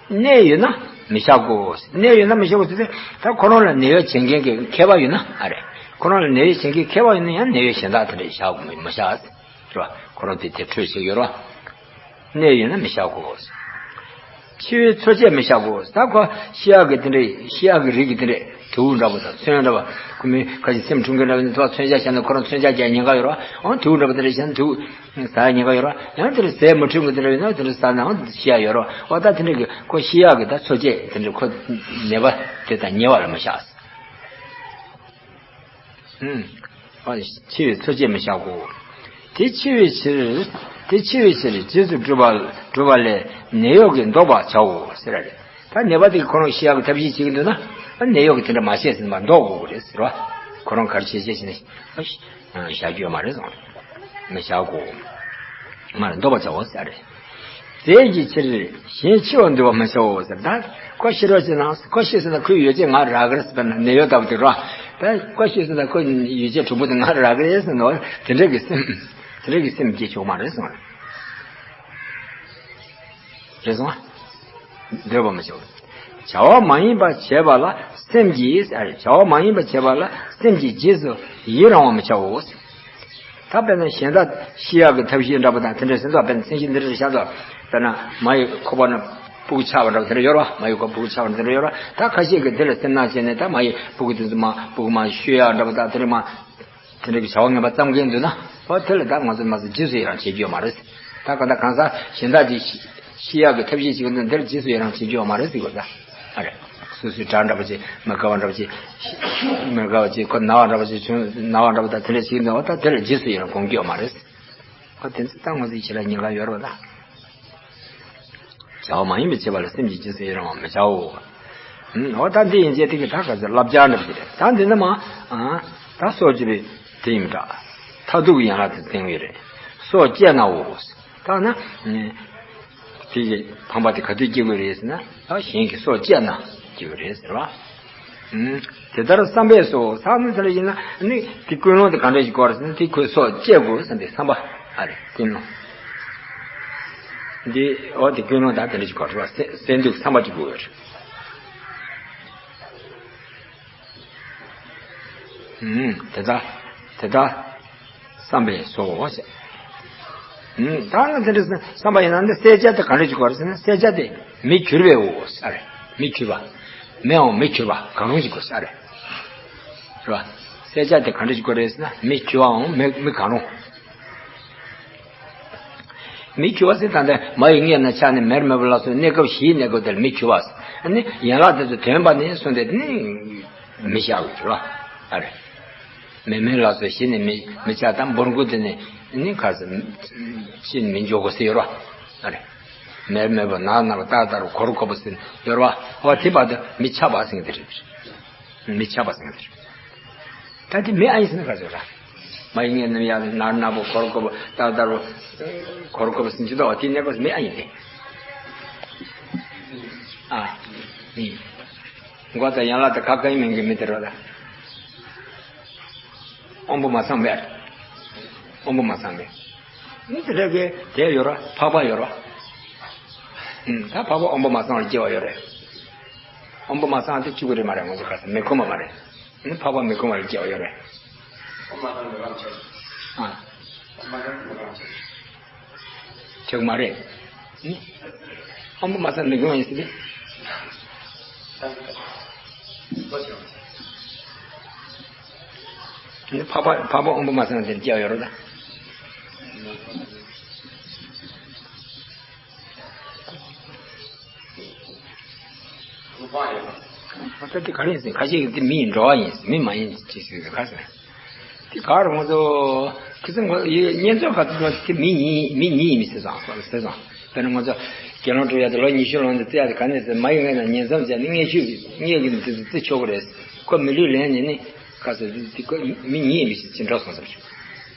གནས་ཡོད་ན་མི་བཞག་གོ། གནས་ཡོད་ན་མི་བཞག་གོ་ཟེར་ཏེ་ད་ཁོ་རང་ལ་ནད་གཡོག་བྱེད་མཁན་གྱི་མཁས་པ་ཡོད་ན་ཨ་རེ། ཁོ་རང་ལ་ནད་གཡོག་བྱེད་མཁན་མཁས་པ་ཡོད་ན་ཡང་ནད་གཡོག་གཞན་དག་དེ་འདྲ་བཞག་གོ་མི་མི་བཞག་རེད་བ། ཁོ་རང་དེ་དེ་འཕྲོད་བྱེད་ཡོད་རེད་བ། གནས་ཡོད་ན་མི་བཞག་གོ། འཆི་བའི་འཚོ་བཅད་མི་བཞག་གོ། ད་ཁོ་ཤི་ཡག་གི་དེ་འདྲ་ཤི་ཡག་གི་རིགས་ཀྱི་དེ་འདྲ་དུག་འདྲ་པོ་དང་མཚོན་འདྲ་པོ་ཁོ་མི་ཁ་ཅིག་སེམས་འཁྲུག་མཁན་འདྲ་པོ་ཡིན་ན་ད་མཚོན་ཆ་བཞག་ན་ཁོ་རང་མཚོན་ཆ་རྒྱག་ཉེན་ཁ་ཡོད་རེད་བ། འོ་དུག་འདྲ་པོ་དེ་འདྲ་བཞག་ན་དུག་ཟ་ཉེན་ཁ་ཡོད་རེད། ཡང་དེ་འདྲ་ཟས་མི་འཕྲོད་མཁན་དེ་འདྲ་ཡོད་ན་དེ་འདྲ་ཟ་ནའང་ཤི་ཡག་ཡོད་རེད། འོ་ད་དེ་འདྲ་གི་ཁོ་ཤི་ཡག་གི་ད་འཚོ་བཅད་དེ་འདྲ་ཁོ་ནད་པ་དེ་དང་ཉེ་བ་ལ་མི་བཞག་ཨུམ། འཆི་བའི་འཚོ་བཅད་མི་བཞག་གོ། དེ་འཆི་བའི་ཕྱིར། དེ་འཆི་བའི་ཕྱིར་རྗེས་སུ་སྒྲུབ་པ་སྒྲུབ་པ་ལས་ནད་གཡོག་གིས་བཟློག་པར་བྱའོ་ཟེར་རེད། ད་ནད་པ་དེ་ཁོ་རང་ཤི་ཡག་གི་ཐབས་ཤེས་བྱེད་ཀྱི་འདུག་ན་ནད་གཡོག་གིས་དེ་འདྲ་མ་བྱས་ཟིན་པར་བཟློག་དགོས་ཀྱི་རེད་ཟེར་བ། ཁོ་རང་ག་རེ་བྱས་བྱས་བྱས་ནས། བཞག་རྒྱུ་ཡོད་མ་རེད་གསུངས། མི་བཞག་གོ། མར་བཟློག་པར་བྱའོ་ཟེར་རེད། ཟས་ཀྱི་ཕྱིར་གཞན་འཆི་བར་འདུལ་བར་མི་བྱའོ་ཟེར། ད་ཁོ་ཤི་རོགས་བྱེད་ན་ཁོ་ཤི་ཟེར་ན་ཁོའི་ཡོ་བྱད་ང་རག་གི་རེད་ཟེར་ན་ནད་གཡོག་ལྟ་བུ་དེ་རོ། ད་ཁོ་ཤི་ཟེར་ན་ཁོའི་ཡོ་བྱད་གྲུང་པོ་དེ་ང་རག་གི་རེད་ཟེར་ནོ་དེ་འདྲ་གི་སེམས་དེ་འདྲ་གི་སེམས་སྐྱེ་ཆོག་མ་རེད་གསུངས། རེད་སོང་། འདོད་པ་མི་བྱའོ། བྱ་བ་མ་ཡིན་པ་བྱེད་པ་ལ་སེམས་ཀྱིས་ཨ་རེ་བྱ་བ་མ་ཡིན་པ་བྱེད་པ་ལ་སེམས་ཀྱིས་རྗེས་སུ་ཡི་རང་བ་མི་བྱའོ། ད་དཔེར་ན་གཞན་དག་ཤི་ཡག་གི་ཐབས་ཤེས་འདྲ་པོ་དང་དེ་འདྲ་ཟེར་ཚོགས་དཔེར་ན་མཚན་གཞི་འདི་འདྲ་བཞག་ཚོགས་དཔེར་ན་མ་ཡི་ཁོག་པ་ན་སྤུ་གུ་ཆགས་པ་འདྲ་པོ་དེ་འདྲ་ཡོད་རེད་བ། མ་ཡི་ཁོག་སྤུ་གུ་ཆགས་པ་འདྲ་པོ་དེ་འདྲ་ཡོད་རེད་བ། ད་ཁ་ཤས་ཀྱིས་འདི་ལ་སེམས་ནག་བྱས་ནས་ད་མ་ཡི་སྤུ་གུ་དེ་ཚོ་མ་སྤུ་གུ་མ་བཤུ་ཡག་འདྲ་པོ་དང་དེ་འདྲ་མ། དེ་འདྲ་གི་བྱ་བ་ངན་པ་བརྩམ་མཁན་འདུག་ན། ཨོ་དེ་ལ་ད་ང་ཚོ་མ་ཟད་རྗེས་སུ་ཡི་རང་བྱེད་རྒྱུ་ཡོད་མ་རེད། ད་ག་ད་གང་ཟག་གཞན་དག་ཅིག་ཤི་ཡག་གི་ཐབས་ཤེས་བྱེད་ཀྱི་འདུག་འདིར་རྗེས་སུ་ཡི་རང་བྱེད་རྒྱུ་ཡོད་མ་རེད་ཟེར་དགོས་ད། ཨ་རེད། སོ་སོའི་དགྲ་འདྲ་པོ་ཅིག་མི་དགའ་བ་འདྲ་པོ་ཅིག་མི་དགའ་བ་ཅིག་ཁོ་ན་བ་འདྲ་པོ་ཅིག་བྱུང་ན་བ་འདྲ་པོ་ད་དེ་འདྲ་བྱེད་ཀྱི་འདུག་ཨོ་ད་དེ་ལ་རྗེས་སུ་ཡི་རང་སྒོམ་རྒྱུ་ཡོད་མ་རེད། ཨོ་དེ་ཚོ་ད་ང་ཚོའི་ཁྱེད་ལ་ཉེན་ཁ་ཡོད་རེད་བ་ད། བྱ་བ་མ་ཡིན་པའི་བྱེད་པ་ལ་སེམས་ཀྱིས་རྗེས་སུ་ཡི་རང་བར་མི་བྱའོ། ཨུམ། འོ་ད་འདི་ཡན་ཆད་དེ་གི་ད་ག་ཚོད་བསླབ་བྱ་འདྲ་པོ་ཞིག་རེད། ད་འདི་ནི་མ། ཨ། ད་སྲོག་གཅོད་པའི་དེ་ཡིན་འདྲ། མཐར་ཐུག་གི་ཡན་ལག་དེ་བསྟན་གྱི་རེད། སྲོག་བཅད་ནའོ། ད་ན། དེ་གི་ཕངས་པ་དེ་ག་དུས་སྐྱེ་དགོས་རེད་ཟེར་ན། ད་གཞན་གྱི་སྲོག་བཅད་ན་སྐྱེ་དགོས་རེད་ཟེར་བ། ཨུམ། དེ་ལྟར་བསམ་པས་སོ། ད་ནི་དེ་ལ་ཡིན་ན་ནི་དེ་ཀུན་སློང་དེ་ག་འདྲ་ཞིག་དགོས་རེད་ཟེར་ན་དེ་ཁོས་སྲོག་བཅད་དགོས་བསམ་པའི་བསམ་པ་ཨ་རེད་ཀུན་སློང་། འདི་འོ་དེ་ཀུན་སློང་དང་དེ་འདྲ་ཞིག་གོ་ཐུབ་པ་སེ་སེ་འདུག་བསམ་པ་ཅིག་དགོས་ཡོད་རེད། ཨུམ། དེ་ལྟ་དེ་ལྟ་བསམ་པས་སོ་ཞེས། ཨུམ། ད་ནི་དེ་འདྲ་བསམ་པ་ཡིན་ན་འདི་བསད་བྱ་དེ་ག་འདྲ་ཅིག་དགོས་རེད་ཟེར་ན་བསད་བྱ་དེ་མི་གྱུར་པའོ་ས་རེད། མི་གྱུར་པ། མི་འོང་མི་གྱུར་པ་གང་རུང་ཅིག་དགོས་ས་རེད། རེད་བ། བསད་བྱ་དེ་ག་འདྲ་ཅིག་དགོས་རེད་ཟེར་ན་མི་གྱུར་པའང་མི་མི་གང་རུང་། མི་གྱུར་པ་ཟེར་ད་ལྟ་མ་ཡི་མངལ་ནས་ཆགས་ནས་མེར་མེར་པ་ལ་སོགས་གནས་སྐབས་བཞིའི་གནས་སྐབས་དེར་མི་གྱུར་པ། ཨ་ནི་ཡན་ལག་དེ་ཚོ་དོན་པ་ནི་གསུངས་ཏེ་དེ་ནི་མི་བཞག་གི་གྱུར་པ་ཨ་རེད། མེ་མེ་ལ་སོགས་གཞི་ནས་མི་མི་ཆགས་དང་འབུར་འགོ་དེ་ནི་ནི་ཁ་སང་ཕྱིན་མི་འཇོག་གོ་ཟེར་ཡོད་ར་ཨ་རེད། མེར་མེར་པོ་ནར་ནར་པོ་ཏར་ཏར་པོ་གོར་གོར་པོ་ཟེར་ཡོད་རེད་བ། འོ་དེ་བར་དུ་མི་ཆགས་པ་ཟེར་མཁན་དེ་རེད། མི་ཆགས་པ་ཟེར་མཁན་དེ་རེད། ད་དེ་མི་ཨ་ཡིན་ཟེར་ན་ག་ཚོད་ར། མ་ཡིན་ངས་ནམ་ཡང་ནར་ནར་པོ་གོར་གོར་པོ་ཏར་ཏར་པོ་གོར་གོར་པོ་ཟེར་གྱི་འདུག་བ། དེ་གནས་སྐབས་མི་ཨ་ཡིན་ཏེ། ཨ། མི། མགོ་དང་ཡན་ལག་དང་ག་ག་ཡིན་མིན་གྱི་མི་དེ་རོ་ལ། དབང་པོ་མ་ཚང་མེད། དབང་པོ་མ་ཚང་མེད། མི་དེ་འདྲ་གི་དེ་ཡོད་ར། འཕགས་པ་ཡོད་ར། ཨུམ། ད་འཕགས་པ་དབང་པོ་མ་ཚང་ལ་སྐྱེ་བ་ཡོད་རེད། དབང་པོ་མ་ཚང་དེ་གཅིག་པུ་རེད་མ་རེད། ང་ཚོ་ག་ས་མི་ཁོམ་པ་མ་རེད། ནི་འཕགས་པ་མི་ཁོམ་པ་ལ་སྐྱེ་བ་ཡོད་རེད། ཨ། ཆགས་མ་རེད། ཨུམ། དབང་པོ་མ་ཚང་མི་ཁོམ་པ་ཡིན་སྲིད་དེ། འཕགས་པ་འཕགས་པ་དབང་པོ་མ་ཚང་དེར་སྐྱེ་བ་ཡོད་རེད་ད། ད་དེ་ག་རེ་ཡིན་ཟེར། ཁ་ཤས་ཀྱིས་དེ་མི་ཡིན་འགྲོ་བ་ཡིན་ཟེར། མི་མ་ཡིན་ཅི་ཟེར་ཟེར་ཁ་ཟེར། དེ་ག་རེ་ང་ཚོ། ཁི་སང་ཁོ་ཡི་བསྙེན་རྫོགས་ག་ཚོད་དེ་མི་ཉིད་མི་ཉིད་ཡིན་མི་ཟེར་སོང་ཟེར་སོང་། དཔེར་ན་ང་ཚོ་དགེ་སློང་སྒྲུབ་ཡ་དེ་ལོ་ཉི་ཤུ་ལོན་ཏེ་བརྩི་ཡ་དེ་ག་ནས་ཟེར། མ་ཡི་མངལ་ནས་ཉིང་མཚམས་བཅད་ནས་མངལ་ཆུ་མངལ་གྱི་ནི་དེ་ཚོ་བརྩི་ཆོག་གི་རེད། ཁོ་མི་ལུས་ལེན་ནས་ནི་ག་ཚོད་དེ་ཁོ་མི་ཉིད་ཡིན་མི་ཟེར་ཅི་འགྲོ་སོང་ཟེར།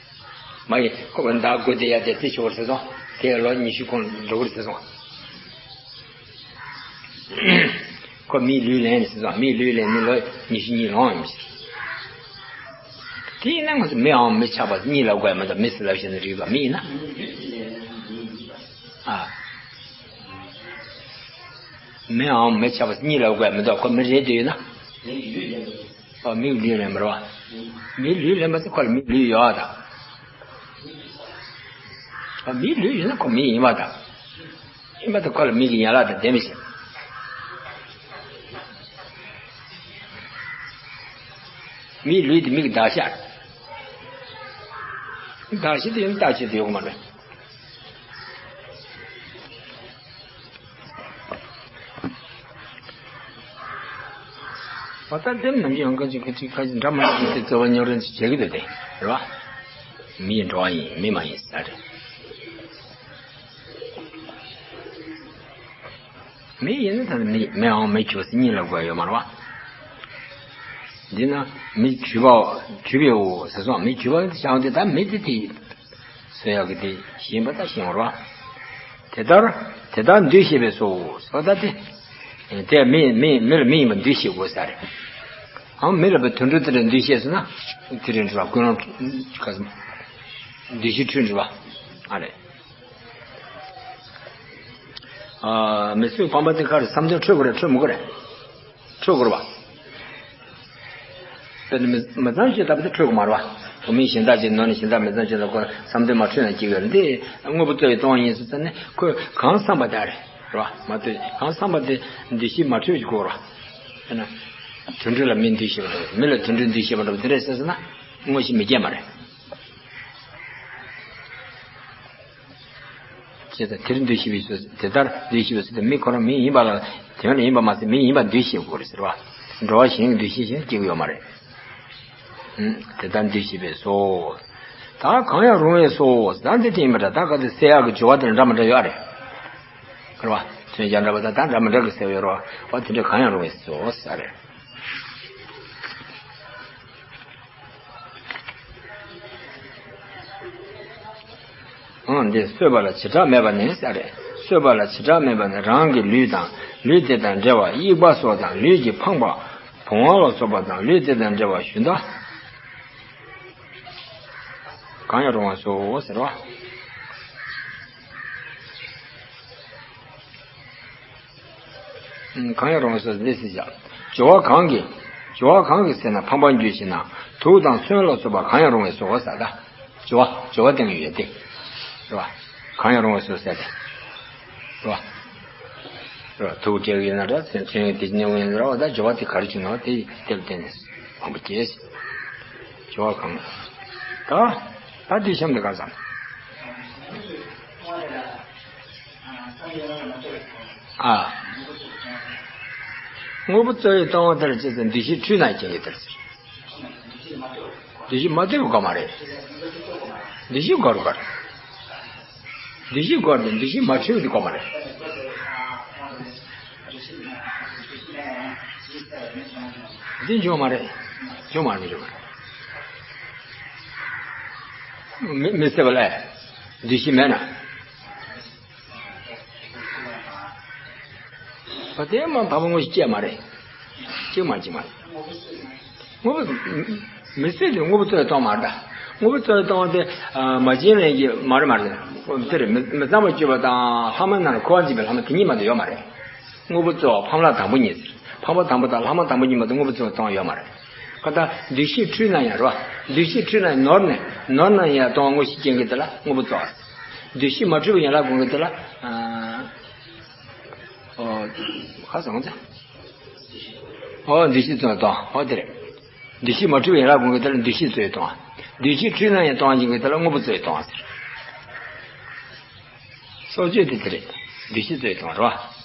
མ་ཡི་ཁོ་བ་མདའ་དགུ་དེ་ཡ་དེ་བརྩི་ཆོག་གི་རེད་ཟེར་སོང་། དེ་ལོ་ཉི་ཤུ་གོང་འགྲོ་གི་རེད་ཟེར་སོང་། ཁོ་མིའི་ལུས་ལེན་ནས་ཟེར་སོང་། མིའི་ལུས་ལེན་ནས་ལོ་ཉི་ཤུ་གཉིས་ལོན་ཡིན་ཟེར། དེ་ཡིན་ན་ང་ཚོ་མི་འམ་མི་ཆགས་པ་གཉིས་ལབ་དགོས་མི་འདུག་མི་ཟེར་ལབ་བཞག་ན་འགྲིག་པ་མི་ཡིན་ན། ཨ། མི་འམ་མི་ཆགས་པ་གཉིས་ལབ་དགོས་མི་འདུག་ཁོ་མི་རེད་འདོད་ཡོད་ན། ཨ། མིའི་ལུས་ལེན་པ་རེད་བ། མིའི་ལུས་ལེན་པ་ཚོ་ཁོ་ལ་མིའི་ལུས་ཡོད་ཨ་ད། ཨ། མིའི་ལུས་ཡོད་ན་ཁོ་མི་ཡིན་པ་ད། ཡིན་པ་དང་ཁོ་ལ་མིག་གི་ཡན་ལག་དང་ལྡན་མི་ཤེས། མིའི་ལུས་དེ་མིག་གི་འདག་ཤ་རེད། འདག་ཤ་དེ་ཡང་བརྟག་དཔྱད་དུ་ཡོང་གི་མ་རེད། འོ་ད་འདེམས་ནམ་ཡང་ག་ཅིག་ག་ཅིག་ཁ་ཅིག་འདྲ་མ་འདྲ་ཅིག་དེ་རྩོད་པ་རྙོག་དྲ་ཅིག་བྱེད་ཀྱི་འདུག་སྟེ་རེད་བ། མིའི་འགྲོ་བ་ཡིན་མི་མ་ཡིན་ས་རེད། མི་ཡིན་ན་ད་མི་མི་འམ་མི་ཆགས་པ་གཉིས་ལབ་དགོས་ཡོད་མ་རེད་བ། འདི་ན་མི་གྱུར་པའོ་གྱུར་པའོ་ཟེར་སོང་། མི་གྱུར་པ་ནི་བྱང་སྟེ་ད་མི་དེ་དེ་ཟེར་ཡག་གི་དེ་ཞེན་པ་ད་ཞེན་པ་རེད་བ། དེ་ལྟར་དེ་ལྟར་འདུ་ཤེས་པས་སོ་ཟེར་བ་ད་དེ། དེ་མི་མི་མི་ལ་མི་ཡིན་པ་འདུ་ཤེས་དགོས་ས་རེད། འམ་མི་ལ་བའི་དུད་འགྲོ་དེ་འདྲ་འདུ་ཤེས་སོང་ན་དེ་རིང་འགྲོ་བ་ཀུན་སློང་འདུ་ཤེས་འཁྲུལ་འགྲོ་བ་ཨ་རེད། ཨ། མི་ཚོས་ཕམ་པ་དེ་ག་རེ་བསམ་དོན་འཁྲུལ་དགོས་རེད་འཁྲུལ་མི་དགོས་རེད། འཁྲུལ་དགོས་རེད་བ། དཔེར་ན་མི་མི་ཚང་ཞིག་ལྟ་བུ་དེ་འཁྲུལ་དགོས་མ་རེད་བ། བུད་མེད་གཞན་དག་ཅིག་ནོར་ནས་གཞན་དག་མི་ཚང་ཞིག་ལ་ཁོ་བསམ་དོན་མ་འཁྲུལ་ན་སྐྱིད་གི་རེད། འདི་དངོས་པོ་རྩོལ་བའི་གཏོང་བ་ཡིན་ཟེར་ཙང་ནས་ཁོས་གང་བསམ་པ་དེ་རེད་རེད་བ། མ་གཏོགས་གང་བསམ་པ་དེ་འདུ་ཤེས་མ་འཁྲུལ་ཞིག་དགོས་རེད་བ། དཔེར་ན་དུད་འགྲོ་ལ་མི་འདུ་ཤེས་པ་འདྲ་བོ་མི་ལ་དུད་འགྲོ་འདུ་ཤེས་པ་འདྲ་བོ་དེ་རེད་ཟེར་ཟེར་ན་དངོས་གཞི་མི་སྐྱེ་མ་རེད། ཅེས་དང་དེར་འདུ་ཤེས་པའི་ཚུལ་དེ་ལྟར་འདུ་ཤེས་པའི་ཚུལ་དེ་མི་ཁོ་རང་མི་ཡིན་པ་ལ་དོན་ལ་ཡིན་པ་མ་ཟད་མི་ཡིན་པ་འདུ་ཤེས་དགོས་རེད་ཟེར་བ། འགྲོ་བ་གཞན་གྱི་འདུ་ཤེས་གཞན་སྐྱེ་གི་ཡོད་མ་རེད། ཨུམ། དེ་ལྟར་འདུ་ཤེས་པས་སོ། ད་གང་ཡང་རུང་བས་སོ། ད་འདི་དེ་ཡིན་པ་འདྲ་ད་ག་དེ་སེལ་ཡག་གི་སྦྱོར་བ་དེ་འདྲ་མི་འདྲ་ཡོད་རེད། ཁར་བ། མཚོན་བྱ་འདྲ་བ་དང་ད་འདྲ་མི་འདྲ་གི་སེལ་ཡོད་རེད་བ། དེ་འདྲ་གང་ཡང་རུང་བས་སོ་ཟེར་རེད། ཨང་། འདི་གསོད་པ་ལ་བྱེ་བྲག་མེད་པ་ནི་ས་རེད། གསོད་པ་ལ་བྱེ་བྲག་མེད་པ་ནི་རང་གི་ལུས་དང་ལུས་དེ་དང་འབྲེལ་བ་དབྱུག་པ་སོགས་དང་ལུས་ཀྱི་འཕངས་པ་བུང་བ་ལ་སོགས་པ་དང་ལུས་དེ་དང་འབྲེལ་བ་ཞུན་དག་གང་ཡང་རུང་བ་སོ་ཟེར་བ། གང་ཡང་རུང་བ་སོ་འདི་སྲིད་བྱ། སྦྱོར་བ་གང་གིས། སྦྱོར་བ་གང་གིས་ཟེར་ན་ཕངས་པར་འགྱུར་ཞེ་ན། དུག་དང་སོན་ལ་སོགས་པ་གང་ཡང་རུང་བའི་སོ་ཟེར་ད། སྦྱོར་བ་སྦྱོར་བ་སྟོན་གྱི་ཡོད་དེ། རེད་བ། གང་ཡང་རུང་བའི་སོ་ཟེར་ཏེ། རེད་བ། རེད་བ་དུག་སྤྲད་ཀྱི་ཡོད་ན་འདྲ་མཚོན་ཡོད་དེ་ནས་འོང་ཡིན་རེད་བ། ད་སྦྱོར་བ་དེ་ག་རེ་བྱུང་ན་དེ་དེ་ལ་བརྟེན་ནས་ཕངས་པ་སྐྱེས། སྦྱོར་བ་གང་། ད་ད་དེ་གཤམ་དུ་ག་ཙམ། ཨ། དངོས་པོ་རྩོལ་བའི་ལྟ་བ་དེར་ཅི་ཟེར་འདུ་ཤེས་འཁྲུལ་ན་སྐྱེ་ཡི་དེར་ཟེར། འདུ་ཤེས་མ་གཏོགས་དགོས་མ་རེད། འདུ་ཤེས་དགོས་རུ་དགོས། འདུ་ཤེས་བསྐོར་ཏེ་འདུ་ཤེས་མ་འཁྲུལ་བ་དེ་བསྐོར་མ་རེད། འདི་འབྱུང་མ་རེད། འབྱུང་མ་རེད། འབྱུང་མ་རེད། མི་མི་སྲིད་པ་ལས། འདུ་ཤེས་མེད་ན། བ་དེ་མ་བ་མོ་ངོ་ཤེས་སྐྱེ་མ་རེད། གཅིག་མ་གཅིག་མ་རེད། དངོས་པོ། མི་སྲིད་དེ་དངོས་པོ་རྩོལ་གཏོང་མ་རེད། དངོས་པོ་རྩོལ་གཏོང་དེ་མ་བྱིན་ལེན་གྱི་མ་རེད་མ་རེད། དེ་རེད། མི་མི་གཙང་བ་སྤྱོད་པ་དང་ལྷག་མ་རྣམས་ལ་འཁོར་བ་འཛིན་པའི་ལྷག་མ་དེ་གཉིས་མ་གཏོགས་ཡོད་མ་རེད། དངོས་པོ་རྩོལ་བ་ཕམ་ལྷག་དང་པོ་གཉིས་ཟེར། ཕམ་པ་དང་པོ་དང་ལྷག་མ་དང་པོ་གཉིས་མ་གཏོགས་དངོས་པོ་རྩོལ་གཏོང་ཡོད་མ་རེད། ཁ་ད་འདུ་ཤེས་འཁྲུལ་ན་ཡང་རེད་བ། འདུ་ཤེས་འཁྲུལ་ན་ནོར་ནས་ནོར་ན་ཡང་གཏོང་བ་ངོ་ཤེས་སྐྱེ་མཁན་དེ་ལ་དངོས་པོ་རྩོལ་བ། འདུ་ཤེས་མ་འཁྲུལ་བའི་ཡན་ལག་སྒོམ་མཁན་དེ་ལ། ཨོ། ཁ་སང་ཚེ། ཨོ་འདུ་ཤེས་རྩོལ་གཏོང་། ཨོ་དེ་རེད། འདུ་ཤེས་མ་འཁྲུལ་བའི་ཡན་ལག་སྒོམ་མཁན་དེ་ལ་འདུ་ཤེས་རྩོལ་གཏོང་། འདུ་ཤེས་འཁྲུལ་ན་ཡང་གཏོང་བ་ཡིན་མཁན་དེ་ལ་དངོས་པོ་རྩོལ་གཏོང་ཟེར། སྲོག་གཅོད་དེ་དེ་རེད། འདུ་ཤེས་རྩོལ་གཏོང་རེད་བ།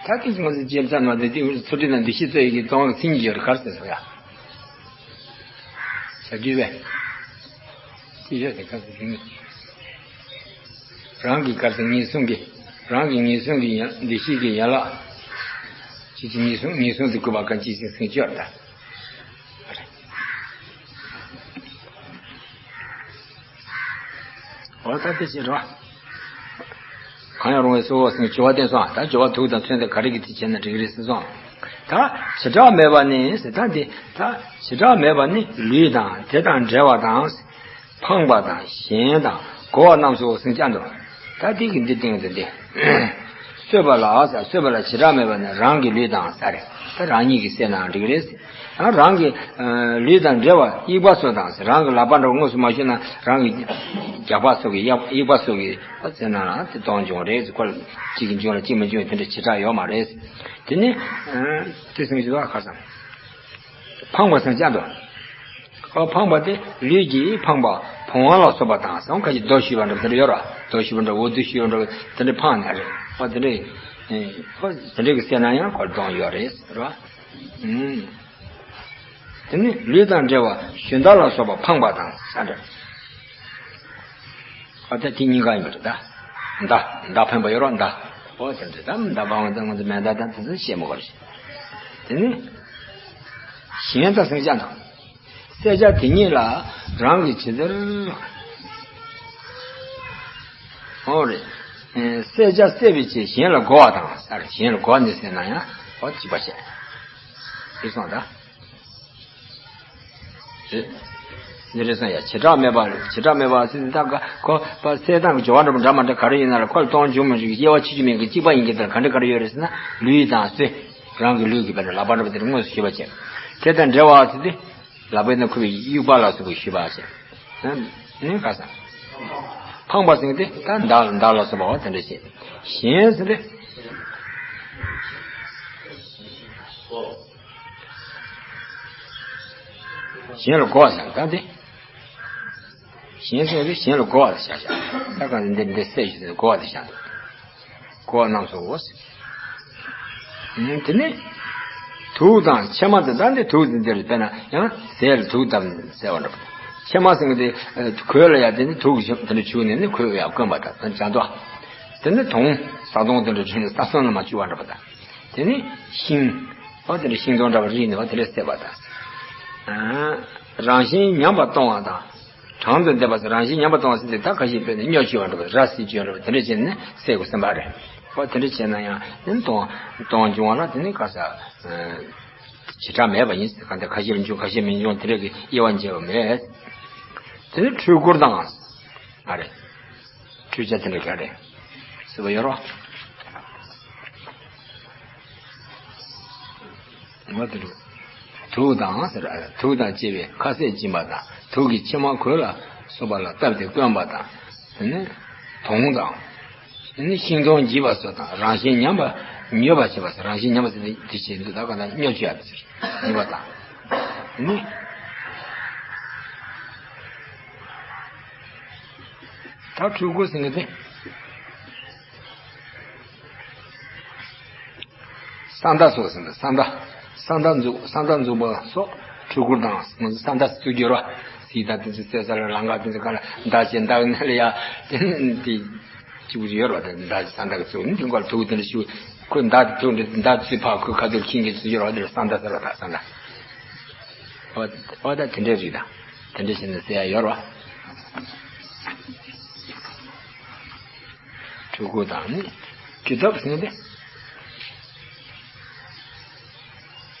ད་དེ་ང་ཚོ་རྗེས་ཙམ་ན་དེ་དེ་ཚུལ་ཁྲིམས་དང་འདུ་ཤེས་རྩོལ་ཡི་གི་གཏོང་བའི་མཚན་ཉིད་ཡོད་རེད། ག་རེ་ཟེར་སོང་ཡ། བྱ་རྒྱུད་པས། ཅི་ཡོད་དེ་ག་ཚོད་ཡིན། རང་གི་ག་ཚོད་ངེས་བཟུང་གི། རང་གི་ངེས་བཟུང་གི་ཡང་འདི་ཤེས་ཀྱི་ཡན་ལག་ཅི་ཅི་ངེས་བཟུང་ངེས་བཟུང་དུ་བཀོད་པ་གང་ཅི་ཞིག་སེང་སྤྱོད་ད། འོ་ད་དེ་བྱེད་རོགས། གང་ཡང་རུང་བའི་གཙོ་བོ་ཟེར་ནས་སྦྱོར་བ་བསྟན་སོང་། ད་སྦྱོར་བ་དུག་དང་མཚོན་ཏེ་ག་རེ་གི་དེ་བྱས་ན་འགྲིག་གི་རེད་ཟེར་སོང་། ད་བྱེ་བྲག་མེད་པ་ནི་ཟེར། ད་འདི་ད་བྱེ་བྲག་མེད་པ་ནི་ལུས་དང་དེ་དང་འབྲེལ་བ་དང་། ཕངས་པ་དང་གཞན་དང་གོ་བ་རྣམས་སོ་ཟེར་ཀྱང་འདུག་ད་འདི་གི་འདི་སྟེང་དུ་འདི། གསོད་པ་ལ་ཟེར། གསོད་པ་ལ་བྱེ་བྲག་མེད་པ་ནི་རང་གི་ལུས་དང་ཟེར། ད་རང་ཉིད་ཀྱིས་བསད་ནའང་འགྲིག་གི་རེད། ད་རང་གི་ལུས་དང་འབྲེལ་བ་དབྱུག་པ་སོགས་དང་ཟེར། རང་གི་ལག་པ་འདྲ་བོ་དངོས་སུ་མ་ཤོར་ན་རང་གི་རྒྱགས་པ་སོགས་ཀྱིས་དབྱུག་དབྱུག་པ་སོགས་ཀྱིས་ཟེར་ན་ལ་དེ་གཏོང་འབྱུང་རེད་ཟེར། ཁོ་ལ་གཅིག་གིས་འབྱུང་ལ་གཅིག་མི་འབྱུང་དེ་འདྲ་བྱེ་བྲག་ཡོད་མ་རེད། དེ་ནི་དེ་ཟེར་གྱི་འདུག་ཁ་སང་། ཕངས་པ་ཟེར་ཀྱང་འདུག་ཨོ་ཕངས་པ་དེ་ལུས་ཀྱིས་ཕངས་པ་བུང་བ་ལ་སོགས་པ་དང་ཟེར། ཁ་ཅིག་རྡོ་གཞུས་པ་འདྲ་དེ་འདྲ་ཡོད་ར། རྡོ་གཞུས་པ་འདྲ་འུ་སྡུག་གཞུས་པ་འདྲ་དེ་འདྲ་ཕངས་ནས་རེད། ཨོ་དེ་འདྲ་ཨོ་དེ་འདྲ་གི་བསད་ན་ཡང་ཁོ་གདོང་ཡོད་རེད་ར། ཨུམ། དེ་ནི་ལུས་དང་འབྲེལ་བ་ཞུན་དག་ལ་སོགས་པ་ཕངས་པ་དང་ས་འདྲ། ཨ་ད་དེ་གཉིས་ཀ་ཡིན་པ་རེད་ད། མདའ་མདའ་འཕེན་པ་ཡོད་ར་མདའ། ཨོ་དེ་འདྲ་ད་མདའ་འཕང་བ་ད་ང་ཚོ་མེ་མདའ་དང་དེ་ཚོ་བཤད་མི་དགོས་རེད། དེ་ནི་གཞན་དག་ཟེར་ཀྱང་དང་། བསད་བྱ་དེ་ཉིད་ལ་རང་གི་བྱེད་ཚུལ། འོ་རེད། བསད་བྱ་བསད་པའི་ཕྱིར་གཞན་ལ་རྒོལ་བ་དང་ཟེར། གཞན་ལ་རྒོལ་ནས་ཟེར་ན་ཡང་འོ་གཅིག་པ་བྱས། དེ་སོང་ད། རེད། འདི་རེད་སོང་ཡ། བྱེ་བྲག་མེད་པ་བྱེ་བྲག་མེད་པ་ཟེར་ད་ག་ཁོ་བསད་སྟངས་ཀྱི་སྦྱོར་བ་འདྲ་མ་འདྲ་མ་འདྲ་ག་རེ་ཡིན་ན་ལ་ཁོ་ལ་གཏོང་འབྱུང་མི་འབྱུང་གི་དབྱེ་བ་ཕྱེ་རྒྱུ་མེད་གི། གཅིག་པ་ཡིན་གི། དེ་ལ་ག་འདྲ་ག་རེ་ཡོད་རེད་ཟེར་ན་ལུས་དང་སོ། རང་གི་ལུས་ཀྱི་བར་དུ་ལག་པ་འདྲ་པོ་དེ་རུ་དངོས་སུ་གཞུས་པ་བྱས། དེ་དང་འབྲེལ་བ་ཟེར་ཏེ། ལག་པའི་ནང་ཁུར་བའི་དབྱུག་པ་ལ་སོགས་པའི་གཞུས་པ་བྱས། ནི་ག་ས། ཕངས་པ་ཟེར་ཏེ་ད་མདའ་མདའ་ལ་སོགས་པ་བ་དེ་འདྲ་བྱས། གཞན་ཟེར་ཏེ། གཞན་ལ་རྒོལ་བ་ཟེར་ད་དེ། གཞན་ཟེར་བས་གཞན་ལ་རྒོལ་བ་དེ་བཞག་བཞག་ད་ག་འདི་འདི་བསད་ཞེས་ཟེར་རྒོལ་བ་དེ་བཞག་འདུག་རྒོལ་བ་རྣམས་སོ། དེ་ནས་དུག་དང་ཕྱེ་མ་དེ་ད་འདི་དུག་དེ་འདིར་དཔེར་ན་ཡང་ཟས་ལ་དུག་བཏབ་ནས་བསད་པ་འདྲ་པོ། ཕྱེ་མ་ཟེར་གི་དེ་གོས་ལ་ཡང་དེ་ནི་དུག་དེ་འདྲ་བྱུགས་ནས་ནི་གོས་ཡང་བསྐོན་པ་དང་དེ་འདྲ་བྱ་འདུག་དེ་ནི་དོང་ས་དོང་དེ་འདྲ་བྱུགས་ནས་ས་སོང་ན་མ་བྱུག་པ་འདྲ་པོ་དང་། དེ་ནི་ཤིང་། ཨོ་དེ་འདྲ་ཤིང་སྡོང་འདྲ་པོ་རིག་ནས་ཨོ་དེ་འདྲ་བསད་པ་དང་། རང་གཞན་ཉམས་པར་གཏོང་བ་དང་། གྲང་དུ་འདེབས་པ་ཟེར། རང་གཞན་ཉམས་པར་གཏོང་བ་ཟེར་དེ་ད་ཁ་ཤས་དཔེར་ན་སྨྱོ་བྱེད་པ་འདྲ་པོ་ར་བསིལ་བྱེད་པ་འདྲ་པོ་དེ་འདྲ་བྱས་ནས་བསད་དགོས་བསམ་པ་རེད། ཨོ་དེ་འདྲ་བྱས་ན་ཡང་ནི་གཏོང་གཏོང་འབྱུང་བ་ལ་དེ་ནི་ག་ས། བྱེ་བྲག་མེད་པ་ཡིན། གང་ལྟར་ཁ་ཤས་ལ་འབྱུང་ཁ་ཤས་མི་འབྱུང་དེ་འདྲ་གི་དབྱེ་བ་འབྱེད་པ་མེད། དེ་ནི་འཁྲུལ་འཁོར་དང་། ཨ་རེད། འཁྲུལ་བྱ་དེ་འདྲ་ག་རེ། ཟེར་བ་ཡོད་རོ། ངོ་དེ་རུ། དུག་དང་ཟེར། དུག་དང་བཅས་པའི་ཁ་ཟས་སྦྱིན་པ་དང་། དུག་གི་ཕྱེ་མ་གོས་ལ་སོགས་པ་ལ་བཏབ་སྟེ་བསྐོན་པ་དང་། དེ་ནི་དོང་དང་། དེ་ནི་ཤིང་སྡོང་འཇིབ་པ་སོགས་དང་། རང་གཞན་ཉམས་པ་མྱོས་པར་བྱེད་པ་ཟེར། རང་གཞན་ཉམས་པ་ཟེར་དེ་བྱེད་འདུག་ད་ག་ན་སྨྱོ་བྱེད་ཡ་དེ་ཟེར། མྱོས་པ་དང་། དེ་ནི། ད་འཁྲུལ་འཁོར་ཟེར་མཁན་དེ། ས་མདའ་སོགས་ཟེར་ན་ས་མདའ། ས་མདའ་འཛུགས་ས་མདའ་འཛུགས་པ་སོགས་འཁྲུལ་འཁོར་དང་ས་མདའ་བརྩི་རྒྱུ་རེད། དེ་དང་དེ་ཚོ་བཙལ་ས་ལ་ལམ་ཁ་དེ་ཚོ་ག་ལ་མདའ་བྱས་མདའ་ནས་ལ་ཡ་དེ་དེ་གཅིག་པུ་ཡོད་རེད་བ། དེ་མདའ་ས་མདའ་གི་ཚུགས་ནི་དེ་འགོར་ཐུག་དེ་འདྲ་ཞུ། ཁོས་མདའ་དེ་ཐུག་འདྲ་མདའ་ཚུགས་ཕར་ཁོའི་ཁ་ཐུག་ཁྱིམ་གྱི་ཚུགས་ཡོད་རེད་བ། དེ་ལ་ས་མདའ་ཟེར་བ། ད་ས་མདའ། ཨོ་ཨོ་ད་དེ་འདྲའི་རིགས་དང་དེ་འདྲ་བྱས་ནས་བཙལ་ཡ་ཡོད་རེད་བ། ཕྲུ་གུ་དང་ནི་ཇུས་གཏོགས་ཟེར་ནས།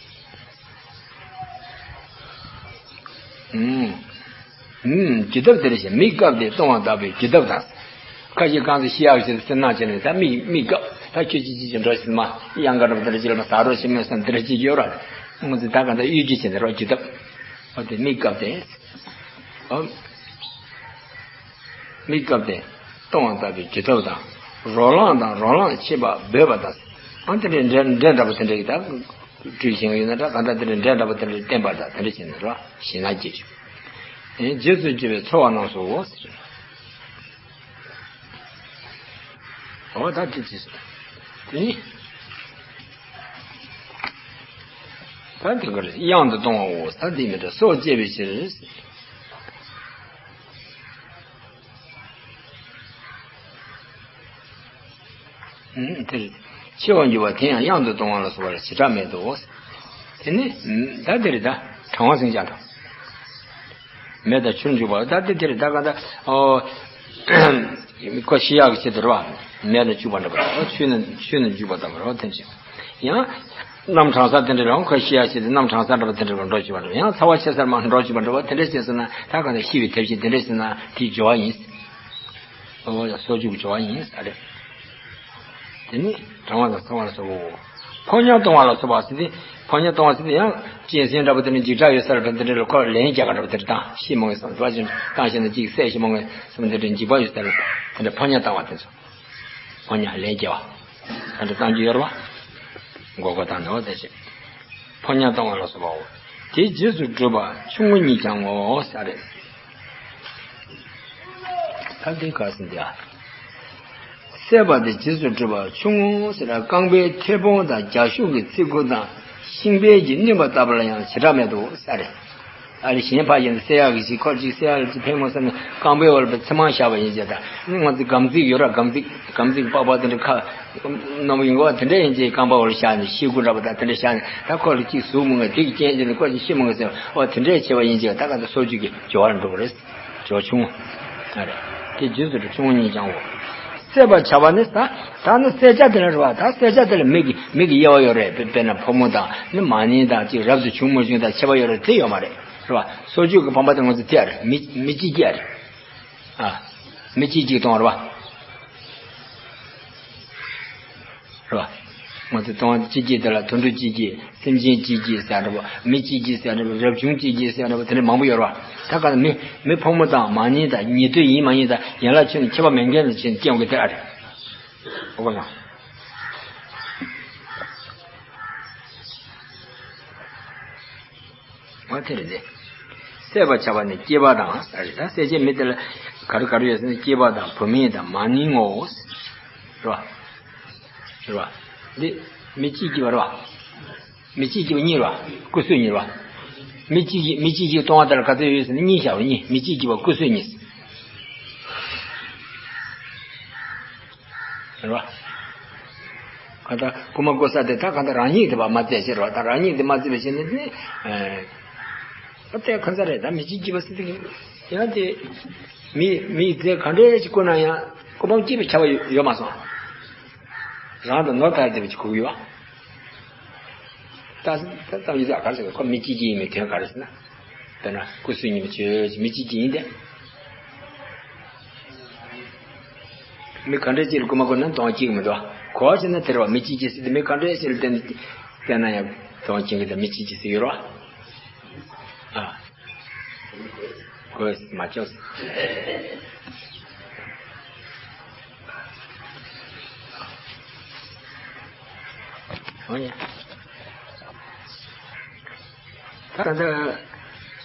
ཨུམ། ཨུམ། ཇུས་གཏོགས་དེ་རེད་ཤག་མིག་བཀབ་སྟེ་གཏོང་བ་ལྟ་བུའི་ཇུས་གཏོགས་དང་། ཁ་ཅིག་གང་ཚེ་ཤི་ཡག་ཞིག་སེམས་ནང་བྱས་ནས་ད་མིག་མིག་བཀབ། ད་ཁྱོད་ཅི་ཅི་ཅི་འགྲོ་ཞིག་མ་གཡང་དཀར་འདྲ་པོ་དེ་འདྲ་ཅིག་ལ་མ་ཟ་རོགས་ཞིག་མོད་བསམ་དེ་འདྲ་ཅིག་ཡོད་ར། ངོ་ཚེ་ད་གང་ལྟར་གཡོ་སྒྱུ་བྱས་ནས་རོགས་ཇུས་གཏོགས། འོ་དེ་མིག་བཀབ་སྟེ། ཨོ། མིག་བཀབ་སྟེ། གཏོང་བ་ལྟ་བུའི་ཇུས་གཏོགས་དང་། རོ་ལངས་དང་རོ་ལངས་བྱེད་པ་འབོད་པ་དང་། ཨ་དེ་འདྲའི་འདྲེ་འདྲེ་འདྲ་པོ་དེ་འདྲ་ཡི་ད། བྲིས་ཤིང་ཡོད་ན་འདྲ་གང་ལྟར་དེ་འདྲའི་འདྲེ་འདྲ་པོ་དེ་འདྲ་བསྟན་པ་དང་དེ་འདྲ་བྱས་ནས་རོ་ཞེ་ན་སྐྱེ་ཞིང་། རྗེས་སུ་འཇུག་པའི་ཚོར་བ་རྣམས་སོ། འོ་ད་དེ་ཅི་སོ། དེ་ནི། ད་དེ་གར་གཡང་དུ་གཏོང་བའོ། ད་དེ་མི་འདྲ་སྲོག་བཅད་པའི་ཕྱིར། དེར་འཆི་བར་འགྱུར་བ་དེ་ཡང་གཡང་དུ་གཏོང་བ་ལ་སོགས་པ་ལ་བྱེ་བྲག་མེད་དོ། དེ་ནི་ད་དེ་རེད། ད་གྲང་བ་ཟིང་ཆ་དང་། མེ་དང་ཆུར་འཇུག་པ་ད་དེ་དེ་རེད། ད་ག་ད་ཨོ། ཁོ་ཤི་ཡག་གི་ཆེད་དུ་རེད་བ། མེ་ལ་བཅུག་པ་འདྲ་པོ་དང་ཆུ་ནི་ཆུ་ནི་འཇུག་པ་དང་རོ་དེ་འདྲ་ཡང་། གནམ་གྲང་ས་དེ་འདྲ་རང་ཁོ་ཤི་ཡག་ཆེད་དུ་གནམ་གྲང་ས་འདྲ་པོ་དེ་འདྲ་པོ་འགྲོ་བཅུག་པ་འདྲ་པོ། ཡང་ཚ་བ་ཆེ་སར་མ་འགྲོ་བཅུག་པ་འདྲ་པོ་དེ་འདྲ་བྱས་སོང་ན་ད་ག་ད་ཤི་བའི་དེབ་ཆེན་དེ་འདྲ་བྱས་ན་དེའི་སྦྱོར་བ་ཡིན། ཨོ་ཡ་སྲོག་གཅོད་ཀྱི་སྦྱོར་བ་ཡིན་ས་རེད། དེ་ནི་གྲང་བ་དང་ཚ་བ་ལ་སོགས་པའོ། ཕོ་ཉ་གཏོང་བ་ལ་སོགས་པ་ཟེར་ཏེ། ཕོ་ཉ་གཏོང་བ་ཟེར་ཏེ་ཡང་གཅན་གཟན་འདྲ་པོ་དེ་ནི་འཇིགས་སྐྲག་ཡོད་ས་རེད་པ། དེ་འདྲ་ལ་ཁོ་ལན་རྒྱག་ག་འདྲ་པོ་དེ་འདྲ་དང་ཤི་མ་ངེས་བསམ་འགྲོ་ཅིང་བཏང་ཤེས་ན་ཅིག་བསད་ཤི་མ་ངེས་བསམ་དེ་འདྲ་འཇིགས་པ་ཡོད་ས་རེད། དེ་འདྲ་ཕོ་ཉ་བཏང་བ་དེ་ཚོ། ཕོ་ཉ་ལན་རྒྱག་པ། ད་འདྲ་བཏང་རྒྱུ་ཡོད་རེད་པ། མགོ་སྐོར་བཏང་ནས་འོ་དེ་བྱེད། ཕོ་ཉ་གཏོང་བ་ལ་སོགས་པའོ། དེ་རྗེས་སུ་སྒྲུབ་པ་ཆུང་ངུ་ཉིད་ཀྱང་ངོ་ས་རེད། ད་འདི་ག་ཟིན་ཏེ་ཨ། བསད་པ་དེ་རྗེས་སུ་སྒྲུབ་པ་ཆུང་ངུ་ཟེར་ན་རྐང་པའི་མཐེ་བོང་དང་རྒྱ་ཤུག་གི་ཚིག་གུ་དང་ཤིང་བལ་གྱིས་བསྣུན་པ་ལྟ་བུ་ལ་ཡང་བྱེ་བྲག་མེད་དོ་ས་རེད། ཨ་རི་གཞན་ཕར་ཡིན་བསད་ཡག་གི་ཞིག་ཁོར་ཅིག་བསད་ཡག་ལ་ཅིག་ཕན་མོ་བསམ་ནས་རྐང་པའི་འོག་ལ་ཚེར་མང་བཞག་པ་ཡིན་ཅེ། ད་ནི་ང་ཚོ་སྒམ་ཚིག་ཡོད་ར། སྒམ་ཚིག་སྒམ་ཚིག་པགས་པ་དེ་འདྲ་ཁ་རྣོ་པོ་ཡིན་གོ་བ། དེ་འདྲ་ཡིན་ཅེ་རྐང་པའི་འོག་ལ་བཞག་ནས་ཤེལ་སྒོ་འདྲ་པོ་དང་དེ་འདྲ་བཞག་ནས་ད་ཁོ་ལ་ཅིག་ཟུག་མི་ངེས་དེ་གི་རྐྱེན་ཅིག་ནས་ཁོ་ཅིག་ཤི་མི་ངེས་ཟེར། འོ་དེ་འདྲས་བྱས་པ་ཡིན་ཅེ། ད་ག་ཚོད་སྲོག་གཅོད་ཀྱི་སྦྱོར་བ་ལ་འགྲོ་གི་རེད། སྦྱོར་ཆུང་ངུ། ཨ་རེད། དེ་རྗེས་སུ་འགྲོ་ཆུང་ངུ་ཉིད་ཀྱང་འོ། བསད་པར་བྱ་བ་ནི་ད་ད་ནི་བསད་བྱ་དེ་ལ་རེད་བ། ད་བསད་བྱ་དེ་ལ་མིག་གི་མིག་གི་དབྱེ་བ་ཡོད་རེད། དཔེ་དཔེར་ན་ཕོ་མོ་དང་ནི་མ་ནིང་དང་ཅིག་རབ་ཏུ་བྱུང་མ་བྱུང་དང་ཁྱད་པར་ཡོད་རེད། དེ་ཡོད་མ་རེད། རེད་བ། སྲོག་གཅོད་ཀྱི་ཕམ་པ་དེ་ང་ཚོ་དེ་ཨ་རེད། མི་མི་གཅིག་གིས་ཨ་རེད། ཨ། མི་གཅིག་གིས་གཏོང་བ་རེད་བ། རེད་བ། ང་ཚོ་གཏོང་བ་གཅིག་གིས་དེ་ལ་དུད་འགྲོ་གཅིག་གིས་སེམས་ཅན་གཅིག་གིས་ཟེར་འདྲ་པོ། མི་གཅིག་གིས་ཟེར་འདྲ་པོ། རབ་བྱུང་གཅིག་གིས་ཟེར་འདྲ་པོ། དེ་འདྲ་མང་པོ་ཡོད་རེད་བ། ད་ག་ནི་མི་མི་ཕོ་མོ་དང་མ་ནིང་དང་ཉེ་དུ་ཡིན་མ་ཡིན་དང་ཡན་ལག་ཆོས་ནི་ཁྱད་པར་མེད་མཁན་ལ་ཆོས་ནི་སྐྱེ་དགོས་དེ་ཨ་རེད། ཨོ་གོ་ལ། འོ་དེ་རེད་དེ། བསད་པར་བྱ་བ་ནི་སྐྱེས་པ་དང་ས་རེད། ད་བསད་བྱའི་མི་དེ་ལ་ག་རེ་ག་རེ་ཡོད་ཟེར་ན་སྐྱེས་པ་དང་བུད་མེད་དང་མ་ནིང་ངོ་། རེད་བ། རེད་བ། འདི་མི་གཅིག་གིས་པ་རེད་བ། མི་གཅིག་གིས་པ་གཉིས་རེད་བ། སྐུ་གསོད་གཉིས་རེད་བ། མི་གཅིག་གིས་མི་གཅིག་གིས་གཏོང་བ་དེ་ལ་ག་ཚོད་ཡོད་ཟེར་ན་གཉིས་བཞག་པ་གཉིས། མི་གཅིག་གིས་པ་སྐུ་གསོད་གཉིས། རེད་བ། གང་ལྟར་རྐུ་མ་རྐུ་ས་དེ་ད་གང་ལྟར་རང་ཉིད་དེ་བ་མ་བཙལ་ཕྱིར་རེད་བ། ད་རང་ཉིད་དེ་མ་བཙལ་བའི་ཕྱིར་ནི་དེ་ནི། ཨ་ལྟས་ཁ་མཚར་རེད། ད་མི་གཅིག་གིས་པ་ཟེར་དེ་ཡང་དེ་མི་མིའི་རྫས་ག་འདྲས་ཅིག་རྐུ་ན་ཡང་རྐུ་འབུམ་སྐྱེས་པའི་ཁྱབ་པ་ཡོད་མ་སོང་། རང་དང་ནོར་ཐར་བསྡད་པ་ཅིག་དགོས་ཀྱི་ཡོད། ད་ད་གཏམ་རྒྱུད་ད་ག་རེ་ཟེར། ཁོ་མི་གཅིག་གིས་ཡིན་མིན་དོན་ག་རེ་ཟེར་ན། དཔེར་ན་སྐུ་གསོད་གཉིས་མི་ཆོས་མི་གཅིག་གིས་ཡིན་ཏེ། མི་ག་འདྲས་ཅིག་ལ་རྐུ་མ་རྐུ་ན་གཏོང་བ་གཅིག་མི་འདུག་ག་གོ་བ་ཕྱིན་ན་དེ་རེད་བ། མི་གཅིག་གིས་ཟེར་ཏེ་མི་ག་འདྲས་ཅིག་ལ་བསྟན་བསྟན་ན་ཡང་གཏོང་བ་གཅིག་གི་དེ་མི་གཅིག་གིས་ཟེར་ཡོད་རེད་བ། ཨ། གོས་མ་ཆོག་འོ་ཡ། ད་ལྟ་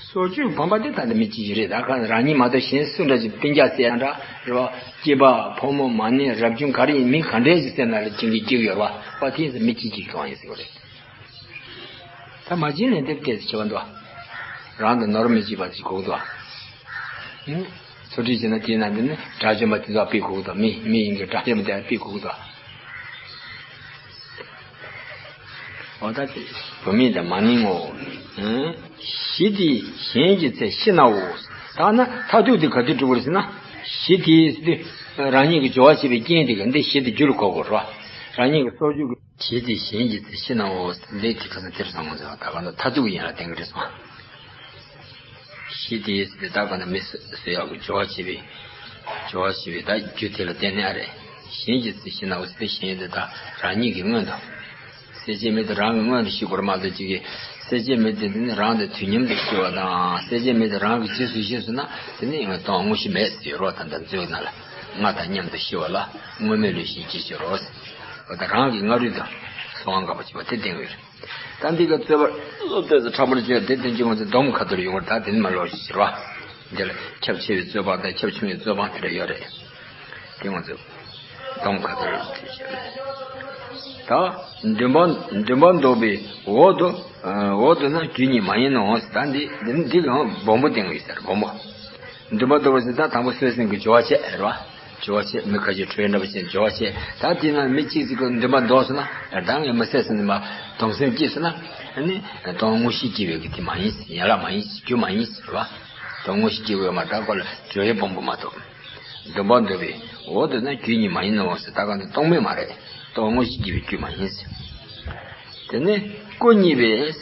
སྲོག་གཅོད་ཕམ་པ་དེ་ད་ལྟ་མི་གཅིག་རེད། ད་ག་རང་ཉིད་མ་གཏོགས་གཞན་སུ་འདྲ་ཞིག་སྤུན་ཀྱག་ཟེར་ཡང་འདྲ་རེད་བ། སྐྱེས་པ་ཕོ་མོ་མ་ནིང་རབ་བྱུང་ག་རེ་ཡིན་མིན་ག་འདྲས་ཞིག་ཟེར་ན་ལ་བྱིན་གྱིས་སྐྱེ་གི་ཡོད་རེད་བ། བ་དེ་ཡིན་ཙང་མི་གཅིག་གིས་གཏོང་ཡིན་ཟེར་གི་རེད། ད་མ་བྱིན་ལན་འདེབས་དེ་ཟེར་བ་འདུག་རང་དང་ནོར་མི་གཅིག་པ་ཞིག་དགོས་འདུག་ཚོ་ཁྲིད་བྱས་ན་དེའི་ནང་དེ་ནི་དགྲ་བཅོམ་པ་དེ་ཚོ་དཔེ་གོ་གི་འདུག་མི་མི་ཡིན་གྱི་དགྲ་བཅོམ་པ་དེ་དཔེ་གོ་གི་འདུག་འོ་ད་དེ་བུད་མེད་དང་མ་ནིང་ངོ་། གཞི་དེ་གཞན་གྱི་ཚེ་ཤི་ནའོ། ད་ན་མཐར་ཐུག་དེ་ག་དུས་འགྲུབ་པར་ཟེར་ན། གཞི་དེ་རང་ཉིད་ཀྱི་སྦྱོར་བ་བྱེད་པའི་རྐྱེན་དེ་ག་འདི་གཞི་དེ་རྒྱུ་ལ་གོ་དགོས་རེད་བ། རང་ཉིད་ཀྱི་སྲོག་རྒྱུ་གི་གཞི་དེ་གཞན་གྱི་ཚེ་ཤི་ནའོ། འདི་དེ་ག་ན་དེར་སོང་ངོ་ཟེར་བ་ད་ག་ན་མཐར་ཐུག་ཡིན་ལ་བསྟན་གྱི་རེད་སོང་། གཞི་དེ་ཟེར་ཏེ་ད་ག་ན་མི་ཟེར་ཡག་གི་སྦྱོར་བ་བྱེད་པའི་སྦྱོར་བ་བྱེད་པའི་ད་རྒྱུ་དེ་ལ་བརྟེན་ནས་ཨ་རེ། གཞན་གྱི་ཚེ་ཤི་ནའོ་ཟེར་ཏེ་གཞན་དེ་ད་རང་ཉིད་ཀྱི་སྔོན་དུ། སྲེད་བྱེད་མེད་དེ་རང་གི་སྔོན་དུ་ཤི་དགོས་རེད་མ་གཏོགས་ཅིག་གིས་སྲེད་བྱེད་མེད་དེ་དེ་ནི་རང་དང་དུས་མཉམ་དུ་ཤི་བ་དང་སྲེད་བྱེད་མེད་དེ་རང་གི་རྗེས་སུ་ཤི་སོང་ན་དེ་ནི་ཡང་དོན་དངོས་གཞི་མེད་ཟེར་ཡོད་རོགས་དང་དམ་ཚིག་ནང་ལ་ང་དང་མཉམ་དུ་ཤི་བ་ལ་དངོས་མེད་ལུས་ཤིང་སྐྱེ་ཤི་རོགས་ཟེར་བ་དང་རང་གི་སྔ་རོལ་དུ་སོང་བ་འགག་པ་བྱེད་པ་དེ་བསྟན་གྱི་ཡོད་རེད། ད་འདི་ག་རྩོད་པ་སློབ་དཔོན་ཚོ་ཕྲ་མོར་བྱས་དེ་དོན་གྱི་ངོ་ཚ་སྡོམ་ཁ་ཐོར་ཡོང་བར་ད་དེ་ནི་མ་ལོག་ཞེས་ཟེར་བ། འདི་ལ་ཁྱབ་ཆེ་བའི་རྩོད་པ་དང་ཁྱབ་ཆུང་བའི་རྩོད་པ་དེ་འདྲ་ཡོད་རེད། དེ་ང་ཚོས་སྡོམ་ཁ་ཐོར་དེ་བྱས་རེད། ད་འདུན་པ་འདུན་པ་འདོགས་པའི་འོག་ཏུ་འོག་ཏུ་ན་རྒྱུ་ཉིད་མ་ཡིན་ནོ། ད་འདི་འདི་འདི་གང་སྦོམ་པོ་བསྟན་གྱི་ཡོད་ཟེར་སྦོམ་པོ། འདུན་པ་འདོགས་པ་ཟེར་ད་དང་པོ་གསོད་སེམས་ཀྱི་སྦྱོར་བ་བྱས་རེད་བ། སྦྱོར་བ་བྱས་མི་ཁ་ཤས་ཁྲོས་འདྲ་བ་བྱས་སྦྱོར་བ་བྱས་ད་དེ་ན་མི་གཅིག་གཅིག་གི་འདུན་པ་འདོགས་སོང་ན་ད་ངས་མི་བསད་སོང་ནས་མ་སྡོམ་སེམས་སྐྱེས་སོང་ན་ཨ་ནི་དོན་དངོས་གཞི་སྐྱེ་བའི་གི་དེ་མ་ཡིན་ཡན་ལག་མ་ཡིན་རྒྱུ་མ་ཡིན་རེད་བ། དོན་དངོས་གཞི་སྐྱེ་བའི་མ་དག་གོ་ལ་སྦྱོར་བའི་སྦོམ་པོ་མ་གཏོགས། འདུན་པ་འདོགས་པའི་འོག་ཏུ་ན་རྒྱུ་ཉིད་མ་ཡིན་ནོ་ཟེར་ད་ག་ནི་རྟོག་མེད་མ་རེད། དོན་དངོས་གཞི་སྐྱེ་བའི་རྒྱུ་མ་ཡིན་ཟེར། དེ་ནས་སྐུ་གཉིས་པས་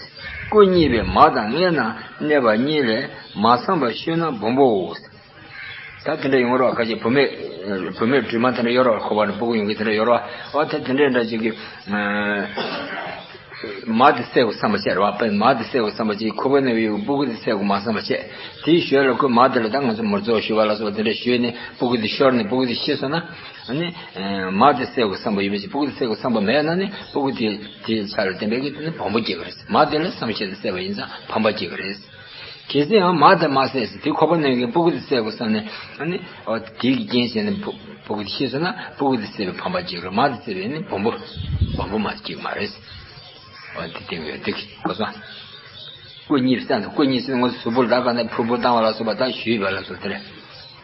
སྐུ་གཉིས་པས་མ་དང་མངལ་ན་གནས་པ་གཉིས་ལས་མ་ཚངས་པ་ཤོས་ན་སྦོམ་པོའོ། ད་དེ་འདྲ་ཡོང་རོགས་ཁ་ཅིག་བུད་མེད་བུད་མེད་སྦྲུམ་མ་དེ་འདྲ་ཡོད་རོགས་ཁོ་པ་ནི་སྤུ་གུ་ཡོང་གི་དེ་འདྲ་ཡོད་རོགས་ཨོ་ད་དེ་འདྲ་འདྲ་ཅིག་གི་མ་དེ་བསད་དགོས་བསམ་པ་བྱས་རེད་བ། མ་དེ་བསད་དགོས་བསམ་པ་ཅིག་ཁོ་པ་ནི་ཡོད་སྤུ་གུ་དེ་བསད་དགོས་མ་བསམ་པ་བྱས་དེའི་ཞོལ་ལ་ཁོས་མ་དེ་ལ་ད་ང་ཚོ་མུར་རྫོགས་ཞུ་བ་ལ་སོགས་པ་དེ་འདྲ་ཞུས་ནས་སྤུ་གུ་དེ་ཤོར་ནས་སྤུ་གུ་དེ་ཤི་སོང་ན་ཨ་ནི་མ་དེ་བསད་དགོས་བསམ་པ་ཡོད་པ་ཅིག་སྤུ་གུ་དེ་བསད་དགོས་བསམ་པ་མེད་ན་ནི་སྤུ་གུ་དེ་དེའི་ཆ་ལ་བརྟེན་པའི་གི་དེ་ནི་སྦོམ་པོ་སྐྱེ་གི་རེད། མ་དེ་ལ་བསམ་ཤེས་དེ་བསད་པ་ཡིན་ཙང་ཕམ་པ་སྐྱེ་གི་རེད། གལ་སྲིད་ཡང་མ་དེ་མ་བསད་ཟེར་དེ་ཁོ་པ་ནས་ཀྱི་སྤུ་གུ་དེ་བསད་དགོས་བསམ་ནས་ཨ་ནི་ཨོ་དེ་གི་རྐྱེན་བྱས་ནས་སྤུ་སྤུ་གུ་དེ་ཤི་སོང་ན་སྤུ་གུ་དེ་བསད་པའི་ཕམ་པ་སྐྱེ་གི་རེད། མ་དེ་བསད་པས་ནི་སྦོམ་པོ་སྦོམ་པོ་མ་སྐྱེ་གི་མ་རེད། ཨོ་དེ་སྟེང་ཡོད་དེ་གི་གོ་སོང་། སྐུ་གཉིས་བསད་ན་སྐུ་གཉིས་བསད་ངོ་གཟུགས་པོ་ལ་ད་ག་ནས་ཕུར་བུ་བཏང་བ་ལ་སོགས་པ་ད་ཞུས་པ་ལ་སོགས་དེ་རེད།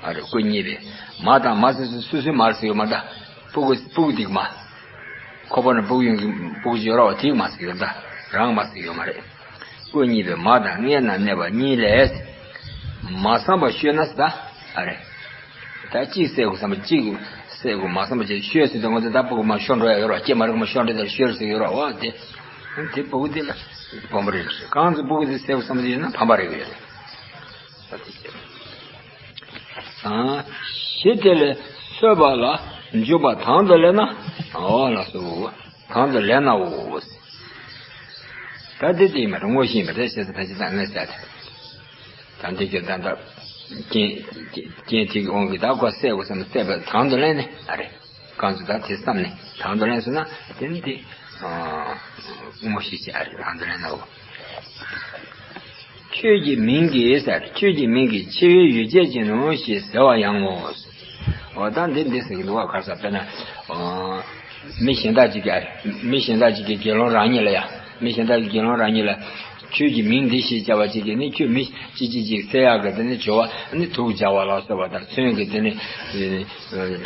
ཨ་རེ་སྐུ་གཉིས་པས་མ་དང་མ་བསད་སོ་སོ་སོའི་མ་རེད་ཟེར་ཡོད་མ་ད་སྤུ་གུ་སྤུ་གུ་དེ་གི་མ། ཁོ་པ་ནི་སྤུ་གུ་ཡོང་གི་སྤུ་གུ་ཅིག་ཡོད་ར་བ་དེ་གི་མ་ཟེར་ཡོད་ད་རང་མ་ཟེར་ཡོད་མ་རེད། སྐུ་གཉིས་པས་མ་དང་མངལ་ན་གནས་པ་གཉིས་ལས། མ་ཚངས་པ་ཤོས་ན་ཟེར་ད། ཨ་རེ། ད་གཅིག་བསད་དགོས་བསམ་པ་གཅིག་བསད་དགོས་མ་བསམ་པ་ཅིག་ཤོས་ཟེར་དུས་ང་ཚོ་ད་སྤུ་གུ་མ་ཤོར་འགྲོ་ཡ་ཡོད་ར་སྐྱེས་མ་རེད་མ་ཤོར་འགྲོ་ཡ་ཤོས་ཟེར་ཡོད་ར་བ་དེ། དེ་སྤུ་གུ་དེ་ལ་སྦོམ་པོ་རེད། གང་ཚོ་སྤུ་གུ་དེ་བསད་དགོས་བསམ་པ་ཅིག་ཡོད་ན་ཕམ་པ་རེད་ཡོད་རེད། གཞི་དེ་ལས་གསོད་པ་ལ་འཇུག་པ་དང་དུ་ལེན་ན། འོ་ལགས་སོ། དང་དུ་ལེན་ནའོ། ད་དེ་དེ་མ་རེད་དངོས་གཞི་མ་རེད་ཞེས་སུ་ཕལ་ཆེར་ད་ངས་བཤད་དེ། ད་འདི་གི་ད་ད་རྐྱེན་རྐྱེན་དེ་གི་དབང་གིས་ད་ཁོ་བསད་དགོས་བསམ་ནས་བསད་པ་དང་དུ་ལེན་ནས་ཨ་རེད། གང་ཚོད་ད་དེ་བསམ་ནས་དང་དུ་ལེན་སོང་ན་དེ་ནི་དེ་དངོས་གཞི་ཅིག་ཨ་རེད་དང་དུ་ལེན་ནའོ། ཁྱོད་ཀྱི་མིང་གིས་ཟེར། ཁྱོད་ཀྱི་མིང་གིས་འཆི་བའི་ཡུལ་བྱེད་ཅིང་ནོ་ཞེས་ཟེར་བ་ཡང་ངོ་། འོ་ད་འདི་འདི་ཟེར་གྱི་འདུག་བ། ག་རེ་ཟེར་དཔེར་ན། མི་གཞན་དག་ཅིག་གིས་མི་གཞན་དག་ཅིག་གིས་དགེ་སློང་རང་ཉིད་ལ་ཡ། མི་གཞན་དག་གིས་དགེ་སློང་རང་ཉིད་ལ། ཁྱོད་ཀྱི་མིང་འདི་ཞེས་བྱ་བ་ཅིག་གིས་ནི་ཁྱོད་མི་ཅི་ཅི་ཅིག་བསད་ཡག་གི་དེ་ནི་སྦྱོར་བ་ནི་དུག་སྦྱར་བ་ལ་སོགས་པ་དང་མཚོན་གྱི་དེ་ནི།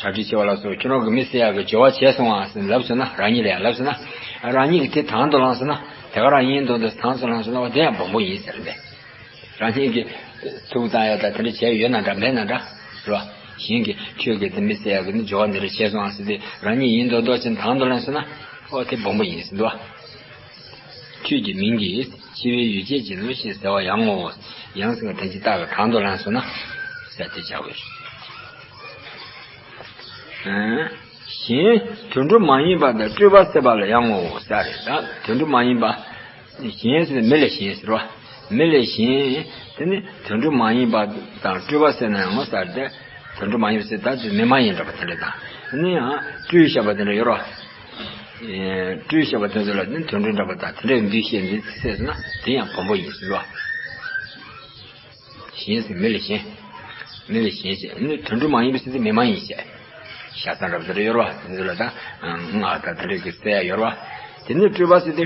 གྲ་སྒྲིག་བྱེད་པ་ལ་སོགས་ཁྱོད་རང་གི་མི་བསད་ཡག་གི་སྦྱོར་བ་བྱས་སོང་ཨ་ཟེར་ལབ་སོང་ན་རང་ཉིད་ལ་ཡང་ལབ་སོང་ན། རང་ཉིད་ཀྱིས་དེ་དང་དུ་བླངས་སོང་ན་དེ་ག་རང་ཡིན་མདོག་མདོག་དང་དུ་བླངས་སོང་ན་འོ་དེ་ཡང་སྦོམ་པོ་ཡིན་ཟེར་འདི། རང་ཉིད་ཀྱིས་ཐུགས་བཏང་ཡ་དང་དེ་འདྲ་བྱས་ཡོད་ན་འདྲ་མེད་ན་འདྲ་རེད་བ། གཞན་གྱིས་ཁྱོད་ཀྱིས་དེ་མི་བསད་ཡ་གི་ནི་སྦྱོར་བ་འདི་འདྲ་བྱས་སོང་ཨ་ཟེར་ཏེ་རང་ཉིད་ཡིན་མདོག་མདོག་ཅན་དང་དུ་བླངས་སོང་ན་ཨོ་དེ་སྦོམ་པོ་ཡིན་ཟེར་འདུག་བ། ཁྱོད་ཀྱི་མིང་གིས་འཆི་བའི་ཡུལ་བྱེད་ཅིང་ནོ་ཞེས་ཟེར་བ་ཡང་ངོ་། ཡང་ཟེར་བ་དེ་ཅི་རྟག་གི་དང་དུ་བླངས་སོང་ན་ཟེར་ཏེ་བྱ་དགོས། གཞན་དུད་འགྲོ་མ་ཡིན་པ་དང་སྤྲུལ་པ་བསད་པ་ལ་ཡང་ངོ་ཟེར་རེད་ད། དུད་འགྲོ་མ་ཡིན་པ། གཞན་ཟེར་ན་མི་ལས་གཞན་ཟེར་བ། མི་ལས་གཞན། དེ་ནི་དུད་འགྲོ་མ་ཡིན་པ་དང་སྤྲུལ་པ་བསད་ན་ཡང་ངོ་ཟེར་ཏེ། དུད་འགྲོ་མ་ཡིན་པ་ཟེར་ད་དེ་མི་མ་ཡིན་འདྲ་པོ་དེ་འདྲ་དང་། དེ་ནི་ཡང་སྤྲུལ་བཤད་པ་དེ་འདྲ་ཡོད་རོ། སྤྲུལ་བཤད་པ་དེ་ཚོ་ལ་ནི་དུད་འགྲོ་འདྲ་པོ་དང་དེ་འདྲའི་འདུས་བཤད་འདི་བསད་སོང་ན་དེ་ཡང་བམ་པོ་ཡིན་ཟེར་བ། གཞན་ཟེར་མི་ལས་གཞན། མི་ལས་གཞན་ཟེར་ནི་དུད་འགྲོ་མ་ཡིན་པ་ཟེར་ཏེ་མི་མ་ཡིན་ཟེར། ཤ་ཚ་འདྲ་པོ་དེ་འདྲ་ཡོད་རོ། དེ་ཚོ་ལ་ད་ང་ད་དེ་འདྲ་གི་བསད་ཡ་ཡོད་རོ། དེ་ནི་སྤྲུལ་པ་ཟེར་ཏེ་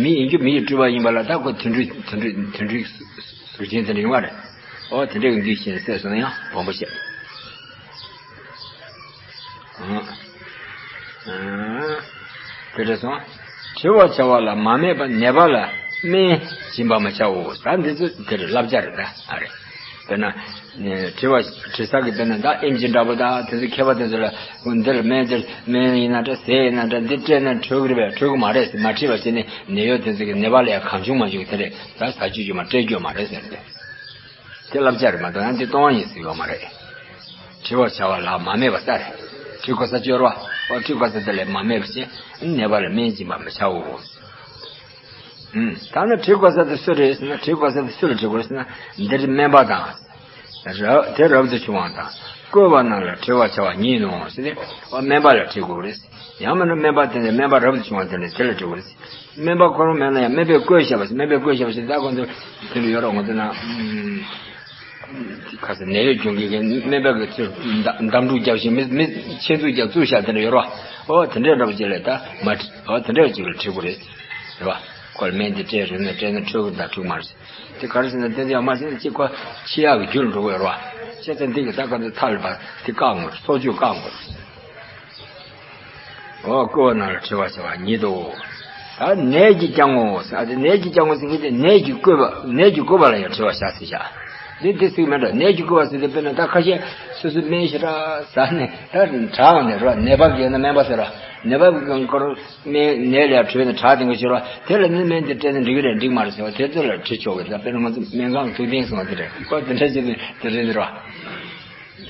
མི་ཡིན་རྒྱུ་མི་ཡི་སྤྲུལ་པ་ཡིན་པ་ལ་ད་ཁོ་དུད་འགྲོའི་དུད་འགྲོའི་དུད་འགྲོའི་གཟུགས་ཅན་དེ་འདྲ་ཡོང་བ་རེད། ཨོ་དེ་འདྲའི་འདུས་བྱས་ནས་བསད་སོང་ན་ཡང་སྦོམ་པོ་བཤད། ཨ། ཨ། དེ་འདྲ་སོང་། བྲི་བར་བྱ་བ་ལ་མ་སྨད་པ་ནད་པ་ལ་སྨན་སྦྱིན་པར་མི་བྱའོ། ད་འདི་ཚོ་དེར་བསླབ་བྱ་རེད་ད། ཨ་རེད། དཔེར་ན། བྲི་བ་བྲི་ས་གི་དཔེར་ན་ད་ཨེམ་ཆི་འདྲ་པོ་ད་དེ་ཚོ་མཁས་པ་དེ་ཚོ་ལ་འདིར་སྨན་འདིར་སྨན་ཡིན་ན་འདྲ་ཟས་ཡིན་ན་འདྲ་འདི་སྤྲད་ན་འཕྲོད་གི་རེད་པས། འཕྲོད་གི་མ་རེད་ཟེར། མ་བྲིས་པ་བྱས་ནས་ནད་གཡོག་དེ་ཚོ་གི་ནད་པ་ལ་ཡང་གང་བྱུང་མང་བྱུང་དེ་རེད་ད་ཟ་བཅུག་རྒྱུ་མ་སྤྲད་རྒྱུ་མ་རེད་ཟེར་ཏེ། དེ་བསླབ་བྱ་རེད་མ་གཏོགས་ཡང་དེ་གཏོང་བ་ཡིན་ཟེར་ཡོད་མ་རེད། བྲི་བར་བྱ་བ་ལ་མ་སྨད་པ་ལྟར། བྲི་དགོས་ས་སྦྱོར་བ། ཨོ་བྲི་དགོས་ས་དེ་ལས་མ་སྨད་པ་བྱས། ནད་པ་ལ་སྨན་སྦྱིན་པར་མི་བྱའོ། ཨུམ། ད་ནི་བྲི་དགོས་ས་དེ་སུ་རེད་ཟེར་ན། བྲི་དགོས་ས་དེ་སུ་ལ་བྲི་དགོས་ཟེར་ན། འདིར་སྨན་པ་དང་། རབ་དེ་རབ་ཏུ་བྱུང་བ་དང་། བསྐོས་པ་རྣམས་ལ་བྲི་བར་བྱ་བ་ཉིད་དོ་ཟེར་ཏེ། ཨོ་སྨན་པ་ལ་བྲི་དགོས་རེད། ཡང་མིན་ན་སྨན་པ་དེ་ནི་སྨན་པ་རབ་ཏུ་བྱུང་བ་དེ་ནི་དེ་ལ་བྲི་དགོས་རེད། སྨན་པ་ཁོ་རང་མེད་ན་ཡང་སྨན་པས་བསྐོས་བཞག་པ་ཟེར། སྨན་པས་བསྐོས་བཞག་པ་ཟེར་ད་ཁོ་ཚོ་དེ་འདྲ་ཡོད་རོགས་ང་ཚོ་ན། ཁ་སང་ནད་གཡོག་གྱོང་གི་སྨན་པ་གི་ཚུར་འདམ་འདམ་འཁྲུག་རྒྱབ་བཞིན་མི་མི་ཆེ་ཚུགས་རྒྱབ་བཙུགས་བཞག་དེ་འདྲ་ཡོད་རོགས། ཨོ་དེ་འདྲའི་འདྲ་པོ་ཅིག་ལས་ད་མ་ཨོ་དེ་འདྲ་ཅིག་ལ་བྲི་དགོས་རེད། རེད་བ། ཁོ་ལ་སྨན་དེ་སྤྲད་རུང་ན་སྤྲད་ན་འཕྲོད་གི་ད་འཕྲོད་མ་རེད། དེ་ག་རེ་ཟེར་ན་དེ་ཚོ་ཡང་མ་ཟིན་ན་གཅིག་ཁོ་འཆི་ཡག་གི་རྒྱུ་ལ་འགྲོ་གི་ཡོད་རེད་བ། བྱས་ཙང་འདི་གི་ད་ག་ཚོད་ཐག་ལ་བ་དེ་བཀག་དགོས་རེད། སྲོག་གཅོད་བཀག་དགོས་རེད། ཨོ་བསྐོས་པ་རྣམས་ལ་བྲི་བར་བྱ་བ་ཉིད་དོ། ད་ནད་ཀྱིས་བསྐྱང་ངོ་ཟེར། ཨ་དེ་ནད་ཀྱིས་བསྐྱང་ངོ་ཟེར་མཁན་དེ་ནད་ཀྱིས་བསྐོས་པ་ནད་ཀྱིས་བསྐོས་པ་ལ་ཡང་བྲི་བར་བྱ་ཟེར་བཞག་འདི་འདི་ཚིག་མེད་འགྲོ། ནད་ཀྱིས་བསྐོས་པ་ཟེར་དུས་དཔེར་ན་ད་ཁ་ཤས་སོ་སོའི་སྨན་ཞེ་དྲག་ཟ་ནས་ད་དྲག་ནས་རོ། ནད་པ་གིས་ན་སྨན་པ་ཟེར་རོ། ནད་པ་གིས་ཁོ་རང་སྨན་ནད་ལ་བྲོས་ནས་དྲག་དེ་འགའ་ཞིག་རོ། དེ་ལ་ནི་སྨན་དེ་སྤྲད་ན་འགྲིག་གི་རེད་འགྲིག་མ་རེད་ཟེར་བ་དེ་ཚོ་ལ་བྲི་ཆོག་གི་རེད། ད་དཔེར་ན་ང་ཚོ་སྨན་ཁང་ཐུགས་བསྟན་སོང་བ་དེ་རེད། ཁོ་དེ་འདྲ་བྱས་ནས་དེ་རེད་རོ།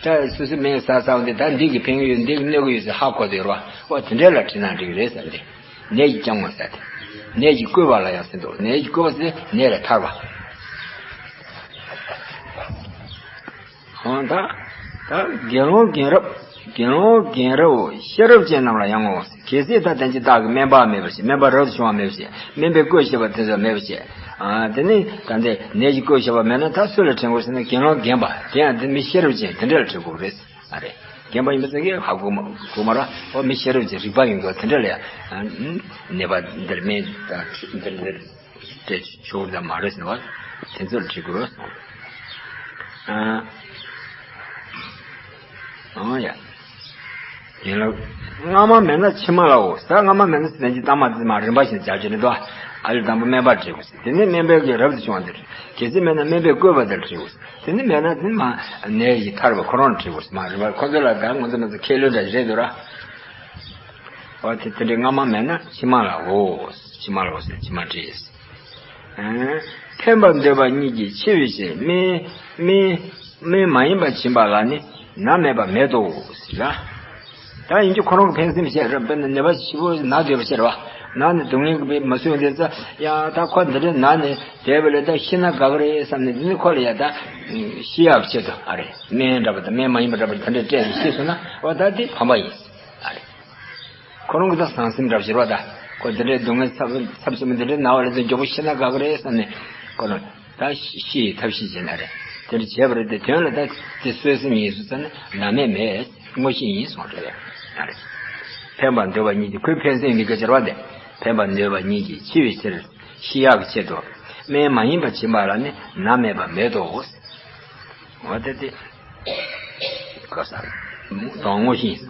ད་སོ་སོའི་སྨན་ཟ་ཟ་བ་འདི་ད་འདི་གི་ཕན་གི་ཡོད་འདི་གི་གནོད་གི་ཡོད་ཟེར་ཧ་གོ་དེ་རོ། ཨོ་དེ་འདྲ་ལ་བྲིས་ན་འགྲིག་གི་རེད་ཟེར་ཏེ། ནད་ཀྱིས་བསྐྱང་ངོ་ཟེར་ཏེ། ནད་ཀྱིས་བསྐོས་པ་ལ་ཡང་ཟེར་འདུག་ནད་ཀྱིས་བསྐོས་པ་ཟེར་ནད་ལས་ཐར་བ། འོ་ད། ད་དགེ་སློང་རྒན་རབས། དགེ་སློང་རྒན་རབས་ཤེས་རབ་ཅན་རྣམས་ལ་ཡང་ངོ་། གལ་སྲིད་ད་དེ་ཅི་བདག་གི་སྨན་པ་མེད་པ་ཞིག་སྨན་པ་རབ་ཏུ་བྱུང་བ་མེད་པ་ཞིག་སྨན་པས་བསྐོས་བཞག་པ་དེ་ཚོ་མེད་པ་ཞིག་ཨ་དེ་ནི་ད་འདི་ནད་ཀྱིས་བསྐོས་བཞག་པ་མེད་ན་ད་སུ་ལ་དྲན་དགོས་ཟེར་ན་དགེ་སློང་རྒན་པ་དེ་ཡང་དེ་མི་ཤེས་རབ་ཅན་དེ་འདྲ་ལ་དྲན་དགོས་རེད། ཨ་རེད། རྒན་པ་ཡིན་པ་ཚོ་གིས་ཧ་གོ་མ་གོ་མ་ར། ཨོ་མི་ཤེས་རབ་ཅན་རིག་པ་ཡོད་མཁན་དེ་འདྲ་ལ་ཡང་ནད་པ་འདིར་སྨན་འདིར་འདིར་སྤྲད་ཆོག་གི་མ་རེད་ཟེར་བ་དེ་ཚོ་ལ་དྲན་དགོས་རེད། ཨ། ཨང་ཡ། ཡིན་ལ། སྔ་མ་མེད་ན་ཕྱི་མ་ལའོ། ད་སྔ་མ་མེད་ན་ཟེར་གྱི་ལྟ་མ་དེ་མ་རིམ་པ་བཞིན་བྱ་རྒྱུ་རེད་དོ། ཨ་ལས་དང་པོ་སྨན་པར་བྲིས་དགོས། དེ་ནས་སྨན་པའི་གི་རབ་ཏུ་བྱུང་བ་འདིར། གལ་སྲིད་མེད་ན་སྨན་པས་བསྐོས་པ་དེར་བྲིས་དགོས། དེ་ནས་མེད་ན་དེ་མ་ནད་ཀྱིས་ཐར་བ་ཁོ་རང་བྲིས་དགོས། མ་རིམ་པ་ཁོ་ཚོ་ལ་ད་ང་ཚོ་མི་ཚོ་ཁས་ལེན་འདྲ་ཞིག་རེད་འདུག་ར། ཨོ་དེ་དེ་འདྲའི་སྔ་མ་མེད་ན་ཕྱི་མ་ལའོ། ཕྱི་མ་ལའོ་ཟེར་ཕྱི་མ་བྲིས། ཕན་པར་འདོད་པ་ཉིད་ཀྱིས་འཆི་བའི་ཕྱིར། སྨན་སྨན་སྨན་མ་ཡིན་པ་བྱིན་པ་ལ་ནི་ནད་མེད་པ་མེད་དོ་ཟེར་ལ། ད་ཡིན་གྱི་ཁོ་རང་གི་ཕན་སེམས་བཤད་རབ་དཔེར་ན་ནད་པ་ཞིག་པོ་ན་སྡོད་པ་ཕྱིར་བ་ན་ནི་སྡུག་བསྔལ་གྱི་མ་སོས་དེ་ཚ་ཡ་ད་ཁོ་འདི་འདྲའི་ན་ནི་དེ་བས་ལས་ད་ཤི་ན་དགའ་གི་རེད་བསམ་ནས་འདི་ནི་ཁོ་ལ་ཡ་ད་ཤི་ཡག་ཆེད་དུ་ཨ་རེད་སྨན་འདྲ་པོ་དང་སྨན་མ་ཡིན་པ་འདྲ་པོ་དེ་འདྲ་སྤྲད་ནས་ཤི་སོང་ན་འོ་ད་དེ་ཕམ་པ་ཡིན་ཨ་རེད། ཁོ་རང་གི་ད་ཟང་ཟིང་འདྲ་ཞིག་རེད་བ་ད། ཁོ་འདི་འདྲའི་སྡུག་བསྔལ་ཚབས་ཚབས་ཆེན་པོ་འདི་འདྲའི་ན་བ་ལ་ད་མགྱོགས་པོ་ཤི་ན་དགའ་གི་རེད་བསམ་ནས་ཁོ་རང་ད་ཤི་ཤི་ཡི་ཐབས་ཤེས་བྱས་ན་རེད། དེ་འདྲ་བྱས་པ་རེད་དེ་དོན་ལ་ད་དེ་གསོད་སེམས་ཡིན་སུ་ཟེར་ན་ནད་མེད་མེད་དངོས་གཞི་ཡིན་གསུངས་རེད་ཡ་རེད། ཕན་པར་འདོད་པ་ཉིད་ཀྱིས་ཁོའི་ཕན་སེམས་འདི་སྐད་ཆ་རེད་བ་དེ། ཕན་པར་འདོད་པ་ཉིད་ཀྱིས་འཆི་བའི་ཕྱིར། ཤི་ཡག་གི་ཆེད་དུ། སྨན་མ་ཡིན་པ་བྱིན་པ་ལ་ནི་ནད་མེད་པ་མེད་དོ། འོ་དེ་དེ། ག་ས། དོན་དངོས་གཞི་ཡིན།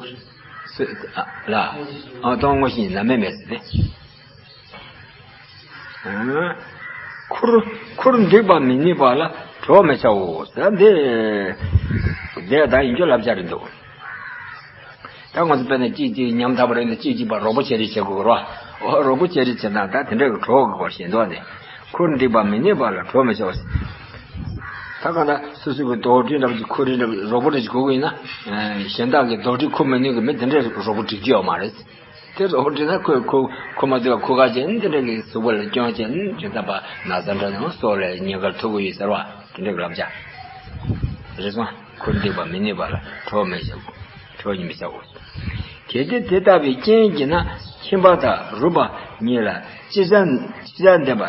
སོ། ཨ། ལ། ཨ། སྟོང་དངོས་གཞི་ནམ་མེད་མེད་ཟེར་ཏེ། ཨ། ཁུར། ཁུར་འདེགས་པ་མི་ནུས་པ་ལ་གྲོགས་མི་བྱའོ། ཟེར་འདི། འདི་ད་ཡིན་རྒྱུ་བསླབ་བྱ་རེད་འདུག་ད་ང་ཚོ་དཔེར་ན་གཅིག་གཅིག་ཉམ་ཐག་པ་རེད་འདི་གཅིག་གཅིག་པ་རོགས་པ་བྱེད་རེས་བྱེད་དགོས་རོ། འོ་རོགས་པ་བྱེད་རེས་བྱེད་ན་ད་དེ་འདྲ་གི་གྲོགས་ཀྱི་སྐོར་བཤད་འདུག་ནས། ཁུར་འདེགས་པ་མི་ནུས་པ་ལ་གྲོགས་མི་བྱའོ། ད་གང་ལྟར་སོ་སོ་གི་རྡོག་ཁྲེས་འདྲ་པོ་ཅིག་ཁུར་རེས་འདྲ་པོ་རོགས་པ་འདྲ་ཅིག་དགོས་ཀྱི་ཡིན་ན། གཞན་དག་གི་རྡོག་ཁྲེས་ཁུར་མི་ནུས་ཀྱི་མི་དེ་འདྲའི་རོགས་པ་སྒྲིག་རྒྱུ་ཡོད་མ་རེད། དེ་རོགས་པ་སྒྲིག་ན་ཁོས་ཁུར་ཁུར་མ་ཐུབ་པ་ཁུར་ཁ་བྱས་ནས་དེ་འདྲ་གི་གཟུགས་པོ་ལ་སྐྱོན་བྱས་ནས་ཇི་ལྟ་བ་ན་ཚ་འདྲ་ནང་སོགས་ལ་ཉེན་ཁར་ཐུག་གི་ཡོད་ཟེར་བ་དེ་འདྲ་གི་བསླབ་བྱ། རེད་སོང་། ཁུར་འདེགས་པ་མི་ནུས་པ་ལ་གྲོགས་མི་བྱའོ། གྲོགས་ཉིད་མི་བྱའོ། གལ་ཏེ་དེ་ལྟ་བུའི་རྐྱེན་གྱིས་ན་ཁྱིམ་པ་དང་རུས་པ་གཉིས་ལ་ཅི་བྱ་ཅི་བྱ་འདེབས་པ་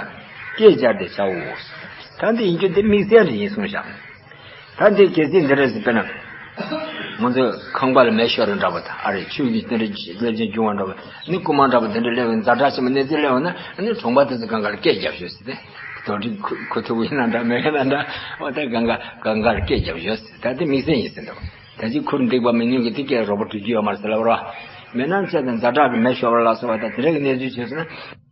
སྐད་སྦྱར་ཏེ་བྱའོ། ད་འདི་ཡིན་རྒྱུ་འདི་དམིགས་བསལ་རེ་ཡིན་གསུངས་བཞག་ད་འདི་གལ་སྲིད་འདི་རེད་ཟེར་དཔེར་ན། ང་ཚོས་ཁང་པ་ལ་མེ་ཤོར་རེ་འདྲ་པོ་དང་ཨ་རེ་ཆུ་གི་འདི་འདྲ་སླེབས་ཀྱང་འབྱུང་བ་འདྲ་པོ་ནི་རྐུན་མ་འདྲ་པོ་འདི་འདྲ་སླེབས་ཡོང་ཛ་དྲག་ཆེན་པོ་གནས་ཚུལ་སླེབས་ཡོང་ན་ནི་གྲོང་པ་དེ་ཚོ་གང་ག་ལ་སྐད་རྒྱབ་ཤོག་ཟེར་ཏེ། དོ་འགྲིག་ཁུ་ཁུ་ཐུབ་ཡིན་ན་འདྲ་མེད་ན་འདྲ། འོ་ད་གང་ག་གང་གར་སྐད་རྒྱབ་ཡོད་ཟེར། ད་དེ་དམིགས་བསལ་ཡིན་ཟེར་འདུག་ད་ཅི་ཁུར་འདེགས་པ་མི་ཉུང་གི་དེ་སྐད་རོགས་པ་འགྲོ་རྒྱུ་ཡོད་མ་རེད་ཟེར་ལབ་རོགས། མེད་ན་བྱས་ཙང་ཛ་དྲག་གི་མེ་ཤོར་བ་ལ་སོགས་པ་ད་དེ་འདྲ་གི་གནས་ཚུལ་བྱས་སོང་ན།